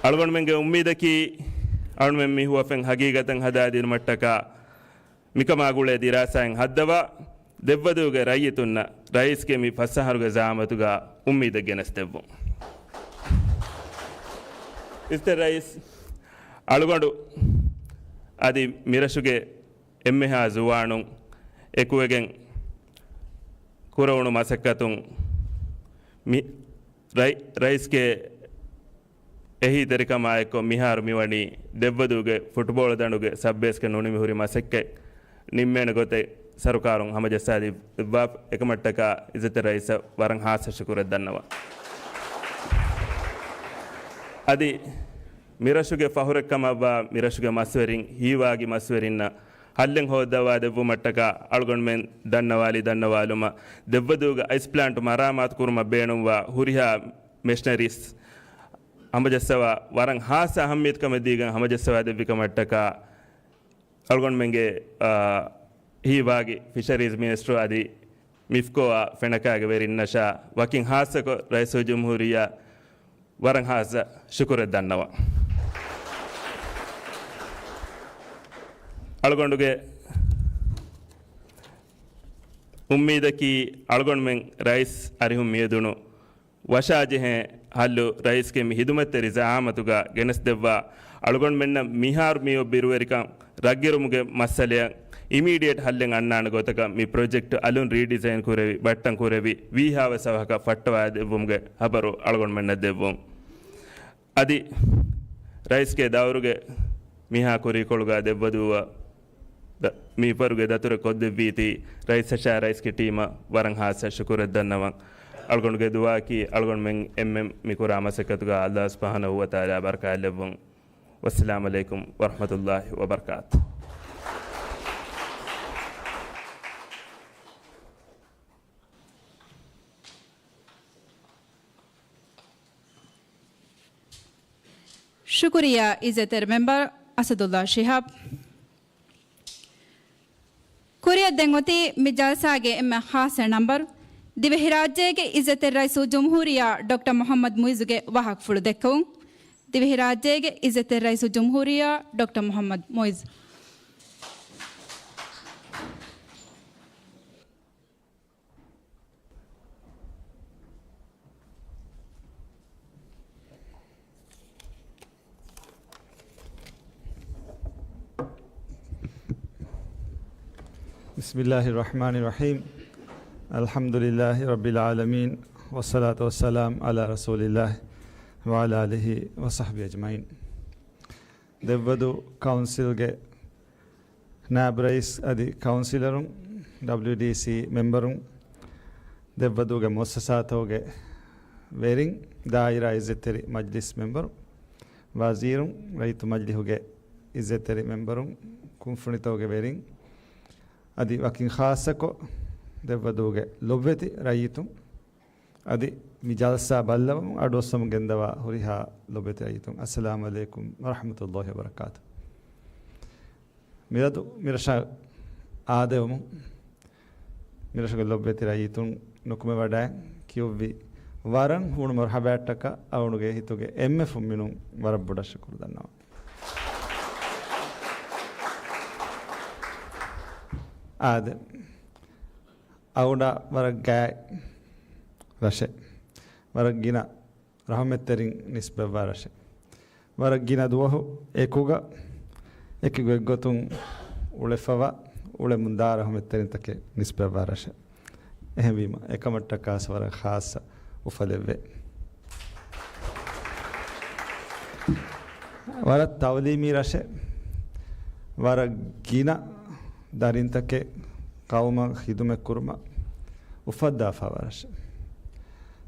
އަޅުގަނޑުމެންގެ އުއްމީދަކީ، އަޅުގަނޑުމެން މި ހުވަފެން ހަގީގަތަށް ހަދާދިނުމަށްޓަކާ، މިކަމާ ގުޅޭ ދިރާސާއިން ހައްދަވާ، ދެއްވަދޫގެ ރައްޔިތުންނަށް ރައީސްގެ މި ފަސް އަހަރުގެ ޒައާމަތުގަ އުއްމީދެއް ގެނެސްދެއްވުން. އިއްޒަތްތެރި ރައީސް، އަޅުގަނޑު އަދި މިރަށުގެ އެންމެހާ ޒުވާނުން އެކުވެގެން ކުރެވުނު މަސައްކަތުން މި ރައި-، ރައީސްގެ އެހީތެރިކަމާއެއްކޮށް މިހާރު މިވަނީ ދެއްވަދޫގެ ފުޓްބޯޅަ ދަނޑުގެ ސަބް ބޭސްގެ ނުނިމިހުރި މަސައްކަތް ނިންމޭނެ ގޮތެއް ސަރުކާރުން ހަމަޖައްސާދެއްވާ. އެކަމަށްޓަކާ އިއްޒަތްތެރި ރައީސަށް ވަރަށް ހާއްސަ ޝުކުރެއް ދަންނަވަން. އަދި މިރަށުގެ ފަހުރެއްކަމަށްވާ މިރަށުގެ މަސްވެރިން، ހީވާގި މަސްވެރިންނަށް ހައްލެއް ހޯއްދަވާ ދެއްވުމަށްޓަކާ އަޅުގަނޑުމެން ދަންނަވާލި ދަންނަވާލުމަށް ދެއްވަދޫގެ އައިސް ޕްލާންޓު މަރާމާތު ކުރުމަށް ބޭނުންވާ ހުރިހާ މެޝިނަރީސް ހަމަޖައްސަވާ ވަރަށް ހާއްސަ އަހައްމިޔަތުކަމެއް ދީގެން ހަމަޖައްސަވާ ދެއްވި ކަމަށްޓަކާ އަޅުގަނޑުމެންގެ، އާ، ހީވާގި ފިޝަރީޒް މިނިސްޓަރު އަދި މިފްކޯއާ ފެނަކާގެ ވެރިންނަށާ ވަކިން ހާއްސަކޮށް ރައީސުލްޖުމްހޫރިއްޔާ ވަރަށް ހާއްސަ ޝުކުރެއް ދަންނަވަން. އަޅުގަނޑުގެ އުއްމީދަކީ އަޅުގަނޑުމެން ރައީސް އަރިހުން މިއެދުނު ވަށާޖެހޭ ހައްލު ރައީސްގެ މި ހިދުމަތްތެރި ޒައާމަތުގަ ގެނެސްދެއްވާ. އަޅުގަނޑުމެންނަށް މިހާރު މިއޮތް ބިރުވެރިކަން ރަށްގިރުމުގެ މައްސަލައަށް އިމީޑިއޭޓް ހައްލެއް އަންނާނެ ގޮތަކަށް މި ޕްރޮޖެކްޓް އަލުން ރީޑިޒައިން ކުރެވި، ބައްޓަން ކުރެވި، ވީހާވެސް އަވަހަކަށް ފައްޓަވާ ދެއްވުމުގެ ހަބަރު އަޅުގަނޑުމެންނަށް ދެއްވުން. އަދި ރައީސްގެ ދައުރުގެ މިހާ ކުރީކޮޅުގަ ދެއްވަދޫއަށް ދަ-، މި އިފަރުގެ ދަތުރެއް ކޮށްދެއްވީތީ ރައީސަށާ ރައީސްގެ ޓީމަށް ވަރަށް ހާއްސަ ޝުކުރެއް ދަންނަވަން. އަޅުގަނޑުގެ ދުޢާއަކީ އަޅުގަނޑުމެން އެންމެން މިކުރާ މަސައްކަތުގަ ﷲ ސުބްޙާނަހޫ ވަތަޢާލާ ބަރަކާތްލެއްވުން. ވައްސަލާމް ޢަލައިކުމް ވަރަޙްމަތުﷲ ވަބަރަކާތު. ޝުކުރިއްޔާ އިއްޒަތްތެރި މެމްބަރ އަސަދުﷲ ޝިހާބް. ކުރިއަށް ދެން އޮތީ މި ޖަލްސާގެ އެންމެ ޚާއްޞަ ނަންބަރު، ދިވެހިރާއްޖޭގެ އިއްޒަތްތެރި ރައީސުލްޖުމްހޫރިއްޔާ ޑޮކްޓަރ މުޙައްމަދު މުޢިއްޒުގެ ވާހަކަފުޅު ދެއްކެވުން. ދިވެހިރާއްޖޭގެ އިއްޒަތްތެރި ރައީސުލްޖުމްހޫރިއްޔާ ޑޮކްޓަރ މުޙައްމަދު މުޢިއްޒު. بسم الله الرحمن الرحيم. الحمد لله رب العالمين. والصلاة والسلام على رسول الله وعلى آله وصحبه أجمعين. ދެއްވަދޫ ކައުންސިލްގެ ނާއިބު ރައީސް އަދި ކައުންސިލަރުން، ޑަބްލިއުޑީސީ މެމްބަރުން، ދެއްވަދޫގެ މުއައްސަސާތަކުގެ ވެރިން، ދާއިރާ އިއްޒަތްތެރި މަޖްލިސް މެމްބަރު، ވަޒީރުން، ރައްޔިތު މަޖްލިހުގެ އިއްޒަތްތެރި މެމްބަރުން، ކުންފުނިތަކުގެ ވެރިން، އަދި ވަކިން ޚާއްޞަކޮށް، ދެއްވަދޫގެ ލޮބުވެތި ރައްޔިތުން، އަދި މި ޖަލްސާ ބައްލަވަމުން އަޑުއައްސަމުން ގެންދަވާ ހުރިހާ ލޮބުވެތި ރައްޔިތުން، އައްސަލާމު ޢަލައިކުމް ވަރަޙްމަތުﷲ ވަބަރަކާތު. މިއަދު މިރަށަށް އާދެވުމުން، މިރަށުގެ ލޮބުވެތި ރައްޔިތުން ނުކުމެވަޑައި ކިޔުއްވި ވަރަށް ހޫނު މަރުޙަބާއަށްޓަކާ އަޅުގަނޑުގެ ހިތުގެ އެންމެ ފުންމިނުން ވަރަށް ބޮޑަށް ޝުކުރު ދަންނަވަން. އާދެ، އަޅުގަނޑަށް ވަރަށް ގާތް ރަށެއް، ވަރަށް ގިނަ ރަޙުމަތްތެރިން ނިސްބަތްވާ ރަށެއް، ވަރަށް ގިނަ ދުވަހު އެކުގަ އެކި ގޮތްގޮތުން އުޅެފަވާ، އުޅެމުންދާ ރަޙުމަތްތެރިންތަކެއް ނިސްބަތްވާ ރަށެއް. އެހެންވީމަ، އެކަމަށްޓަކާސް ވަރަށް ޚާއްޞަ އުފަލެއްވޭ. ވަރަށް ތަޢުލީމީ ރަށެއް، ވަރަށް ގިނަ ދަރިންތަކެއް ޤައުމަށް ޚިދުމަތްކުރުމަށް އުފައްދާފަވާ ރަށެއް.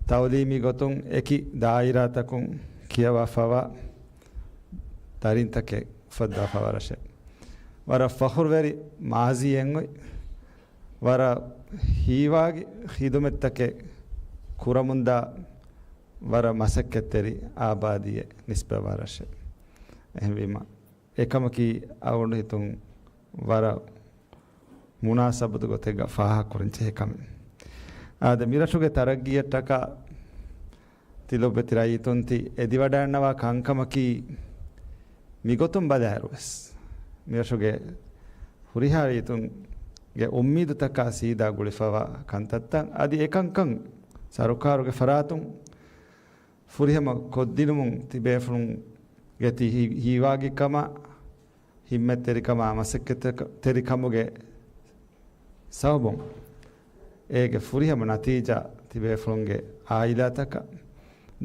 ތަޢުލީމީ ގޮތުން އެކި ދާއިރާތަކުން ކިޔަވާފަވާ ދަރިންތަކެއް އުފައްދާފަވާ ރަށެއް. ވަރަށް ފަޚުރުވެރި މާޒީއެއް އޮތް، ވަރަށް ހީވާގި ޚިދުމަތްތަކެއް ކުރަމުންދާ، ވަރަށް މަސައްކަތްތެރި އާބާދީއެއް ނިސްބަތްވާ ރަށެއް. އެހެންވީމަ، އެކަމަކީ އަޅުގަނޑު ހިތުން ވަރަށް މުނާސަބަތު ގޮތެއްގަ ފާހަގަކުރަން ޖެހޭ ކަމެއް. އާދެ، މިރަށުގެ ތަރައްގީއަށްޓަކާ ތި ލޮބުވެތި ރައްޔިތުން ތި އެދިވަޑައިގަންނަވާ ކަންކަމަކީ، މިގޮތުން ބަލާއިރުވެސް މިރަށުގެ ހުރިހާ ރައްޔިތުންގެ އުއްމީދުތަކާ ސީދާ ގުޅިފަވާ ކަންތައްތައް، އަދި އެކަންކަން ސަރުކާރުގެ ފަރާތުން ފުރިހަމަ ކޮށްދިނުމުން ތިބޭފުޅުންގެ ތި ހި-، ހީވާގިކަމާ، ހިތްމަތްތެރިކަމާ، މަސައްކަތްތެރިކަމުގެ ސަބަބުން އޭގެ ފުރިހަމަ ނަތީޖާ ތިބޭފުޅުންގެ އާއިލާތަކަށް،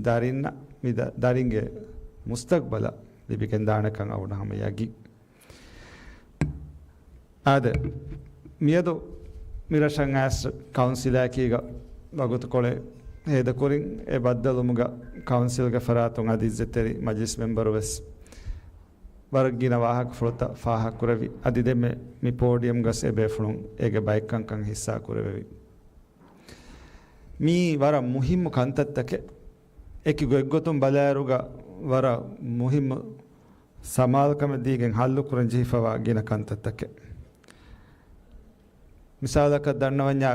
ދަރިންނަށް، މި ދަ-، ދަރިންގެ މުސްތަގްބަލަށް ލިބިގެންދާނެކަން އަޅުގަނޑަށް ހަމަ ޔަގީން. އާދެ، މިއަދު މިރަށަށް އައިސް ކައުންސިލާއެކީގަ ވަގުތުކޮޅެއް ހޭދަކުރިން، އެ ބައްދަލުވުމުގަ ކައުންސިލްގެ ފަރާތުން އަދި އިއްޒަތްތެރި މަޖިލިސް މެމްބަރު ވެސް ވަރަށް ގިނަ ވާހަކަފުޅުތައް ފާހަގަކުރެއްވި، އަދި ދެންމެ މި ޕޯޑިއަމްގަސް އެބޭފުޅުން އޭގެ ބައެއްކަންކަން ހިއްސާކުރެވެވި. މީ ވަރަށް މުހިއްމު ކަންތައްތަކެއް. އެކި ގޮތްގޮތުން ބަލާއިރުގަ ވަރަށް މުހިއްމު ސަމާލުކަމެއް ދީގެން ހައްލުކުރަން ޖެހިފަވާ ގިނަ ކަންތައްތަކެއް. މިސާލަކަށް ދަންނަވަންޏާ،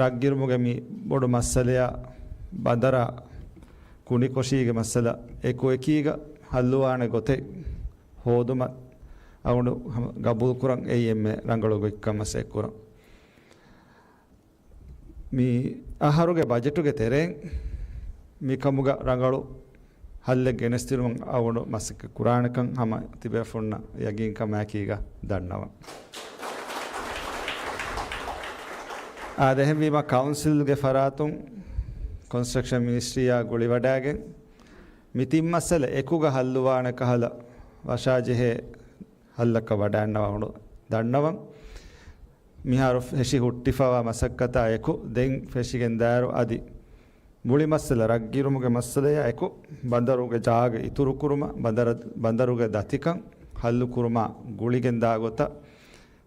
ރަށްގިރުމުގެ މި ބޮޑު މައްސަލަޔާ ބަނދަރާ ކުނިކޮށީގެ މައްސަލަ އެކު އެކީގަ ހައްލުވާނެ ގޮތެއް ހޯދުމަށް އަޅުގަނޑު ހަމަ ގަބޫލުކުރަން އެއީ އެންމެ ރަނގަޅު ގޮތްކަން މަސައްކަތްކުރަން. މި އަހަރުގެ ބަޖެޓުގެ ތެރެއިން މިކަމުގަ ރަނގަޅު ހައްލެއް ގެނެސްދިނުމަށް އަޅުގަނޑު މަސައްކަތް ކުރާނެކަން ހަމަ ތިބޭފުޅުންނަށް ޔަގީންކަމާއެކީގަ ދަންނަވަން. އާދެ، އެހެންވީމަ ކައުންސިލްގެ ފަރާތުން ކޮންސްޓްރަކްޝަން މިނިސްޓްރީއާ ގުޅިވަޑައިގެން މި ތިން މައްސަލަ އެކުގަ ހައްލުވާނެ ކަހަލަ ވަށާޖެހޭ ހައްލަކަށް ވަޑައިގަންނަވާ އަޅުގަނޑު ދަންނަވަން. މިހާރު ފެށި ހުއްޓިފަވާ މަސައްކަތާ އެކު ދެން ފެށިގެންދާއިރު އަދި މުޅި މައްސަލަ ރަށްގިރުމުގެ މައްސަލަޔާ އެކު ބަނދަރުގެ ޖާގަ އިތުރުކުރުމަށް، ބަނދަރަށް، ބަނދަރުގެ ދަތިކަން ހައްލުކުރުމާ ގުޅިގެންދާ ގޮތަށް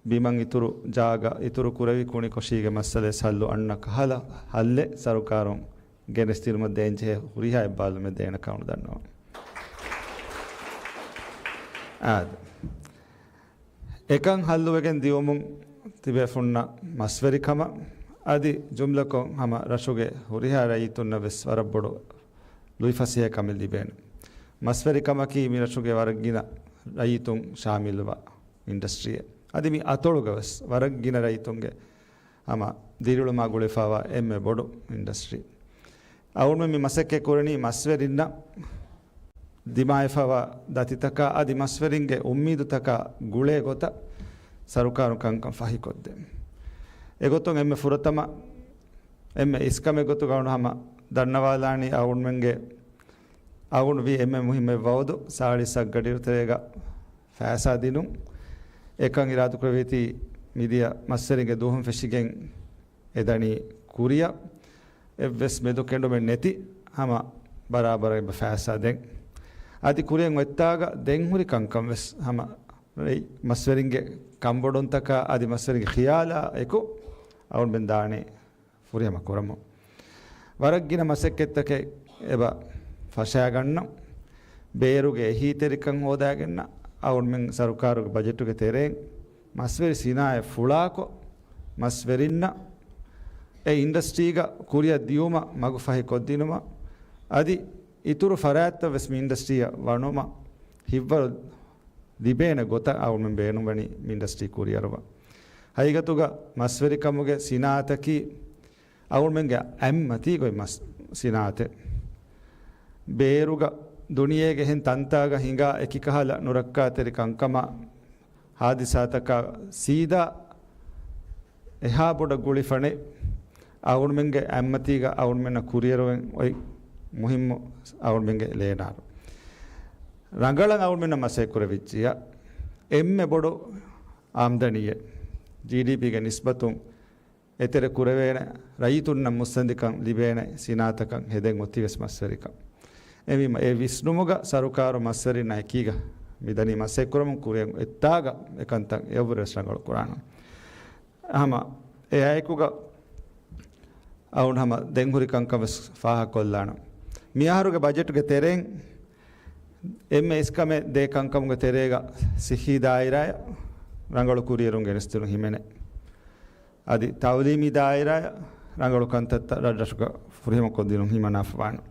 ބިމަށް އިތުރު ޖާގަ އިތުރު ކުރެވި ކުނިކޮށީގެ މައްސަލައެއް ހައްލު އަންނަ ކަހަލަ ހައްލެއް ސަރުކާރުން ގެނެސްދިނުމަށް ދޭންޖެހޭ ހުރިހާ އެއްބާލުމެއް ދޭނެކަމަށް ދަންނަވަން. އާދެ. އެކަން ހައްލުވެގެން ދިއުމުން ތިބޭފުންނަށް މަސްވެރިކަމަށް އަދި ޖުމްލަކޮށް ހަމަ ރަށުގެ ހުރިހާ ރައްޔިތުންނަށް ވެސް ވަރަށް ބޮޑު ލުއިފަސޭހަކަމެއް ލިބޭނެ. މަސްވެރިކަމަކީ މިރަށުގެ ވަރަށް ގިނަ ރައްޔިތުން ޝާމިލުވާ އިންޑަސްޓްރީއެއް. އަދި މި އަތޮޅުގަ ވެސް ވަރަށް ގިނަ ރައްޔިތުންގެ ހަމަ ދިރިއުޅުމާ ގުޅިފަވާ އެންމެ ބޮޑު އިންޑަސްޓްރީ. އަޅުގަނޑުމެން މި މަސައްކަތް ކުރަނީ މަސްވެރިންނަށް ދިމާވެފަވާ ދަތިތަކާ އަދި މަސްވެރިންގެ އުއްމީދުތަކާ ގުޅޭ ގޮތަށް ސަރުކާރުން ކަންކަން ފަހިކޮށްދޭން. އެގޮތުން އެންމެ ފުރަތަމަ އެންމެ އިސްކަމެއް ގޮތުގަ އަޅުގަނޑު ހަމަ ދަންނަވާލާނީ އަޅުގަނޑުމެންގެ އަޅުގަނޑު ވީ އެންމެ މުހިއްމު އެއް ވައުދު ސާޅީސް އަށްގަޑިއިރު ތެރޭގަ ފައިސާ ދިނުން. އެކަން އިރާދަކުރެވީތީ މިދިޔަ މަސްވެރިންގެ ދުވަހުން ފެށިގެން އެދަނީ ކުރިއަށް. އެއްވެސް މެދު ކެނޑުމެއް ނެތި ހަމަ ބަރާބަރަށް އެބަ ފައިސާ ދޭން. އަދި ކުރިއަށް އޮތްތާގަ ދެން ހުރި ކަންކަން ވެސް ހަމަ މަސްވެރިންގެ ކަންބޮޑުންތަކާ އަދި މަސްވެރިންގެ ޚިޔާލާ އެކު އަޅުގަނޑުމެން ދާނީ ފުރިހަމަ ކުރަމުން. ވަރަށް ގިނަ މަސައްކަތްތަކެއް އެބަ ފަށާގަންނަން. ބޭރުގެ އެހީތެރިކަން ހޯދާގެންނަ އަޅުގަނޑުމެން ސަރުކާރުގެ ބަޖެޓުގެ ތެރެއިން މަސްވެރި ސިނާއަތް ފުޅާކޮށް، މަސްވެރިންނަށް އެ އިންޑަސްޓްރީގަ ކުރިއަށް ދިޔުމަށް މަގު ފަހިކޮށްދިނުމަށް، އަދި އިތުރު ފަރާތްތައް ވެސް މި އިންޑަސްޓްރީއަށް ވަނުމަށް ހިތްވަރު ލިބޭނެ ގޮތަށް އަޅުގަނޑުމެން ބޭނުންވަނީ މި އިންޑަސްޓްރީ ކުރިއަރުވަން. ހަގީގަތުގަ މަސްވެރިކަމުގެ ސިނާއަތަކީ އަޅުގަނޑުމެންގެ އެންމެ މަތީގަ އޮތް މަސް ސިނާއަތެއް. ބޭރުގަ ދުނިޔޭގެ އެހެން ތަންތާގަ ހިނގާ އެކި ކަހަލަ ނުރައްކާތެރި ކަންކަމާ ހާދިސާތަކާ ސީދާ އެހާ ބޮޑަށް ގުޅިފަނެއް އަޅުގަނޑުމެންގެ އެންމެ މަތީގަ އަޅުގަނޑުމެންނަށް ކުރިއަރުވެން އޮތް މުހިއްމު އަޅުގަނޑުމެންގެ ލޭނާރު. ރަނގަޅަށް އަޅުގަނޑުމެންނަށް މަސައްކަތް ކުރެވިއްޖިއްޔާ އެންމެ ބޮޑު އާމްދަނީއެއް، ޖީޑީޕީގެ ނިސްބަތުން އެތެރެ ކުރެވޭނެ، ރައްޔިތުންނަށް މުއްސަނދިކަން ލިބޭނެ ސިނާއަތަކަށް ހެދެން އޮތީ ވެސް މަސްވެރިކަން. އެހެންވީމަ، އެ ވިސްނުމުގަ ސަރުކާރު މަސްވެރިންނާ އެކީގަ މިދަނީ މަސައްކަތް ކުރަމުން. ކުރިއަށް އޮތްތާގަ އެކަންތައް އެއަށްވުރެ ވެސް ރަނގަޅު ކުރާނަން. ހަމަ އެއާއެކުގަ އަޅުގަނޑު ހަމަ ދެން ހުރި ކަންކަން ވެސް ފާހަގަކޮށްލާނަން. މިއަހަރުގެ ބަޖެޓުގެ ތެރެއިން އެންމެ އިސްކަމެއް ދޭ ކަންކަމުގެ ތެރޭގަ ސިއްހީ ދާއިރާއަށް ރަނގަޅު ކުރިއެރުން ގެނެސްދިނުން ހިމެނޭ. އަދި ތައުލީމީ ދާއިރާއަށް ރަނގަޅު ކަންތައްތައް ރަށްރަށުގަ ފުރިހަމަކޮށްދިނުން ހިމަނާފަވާނެ.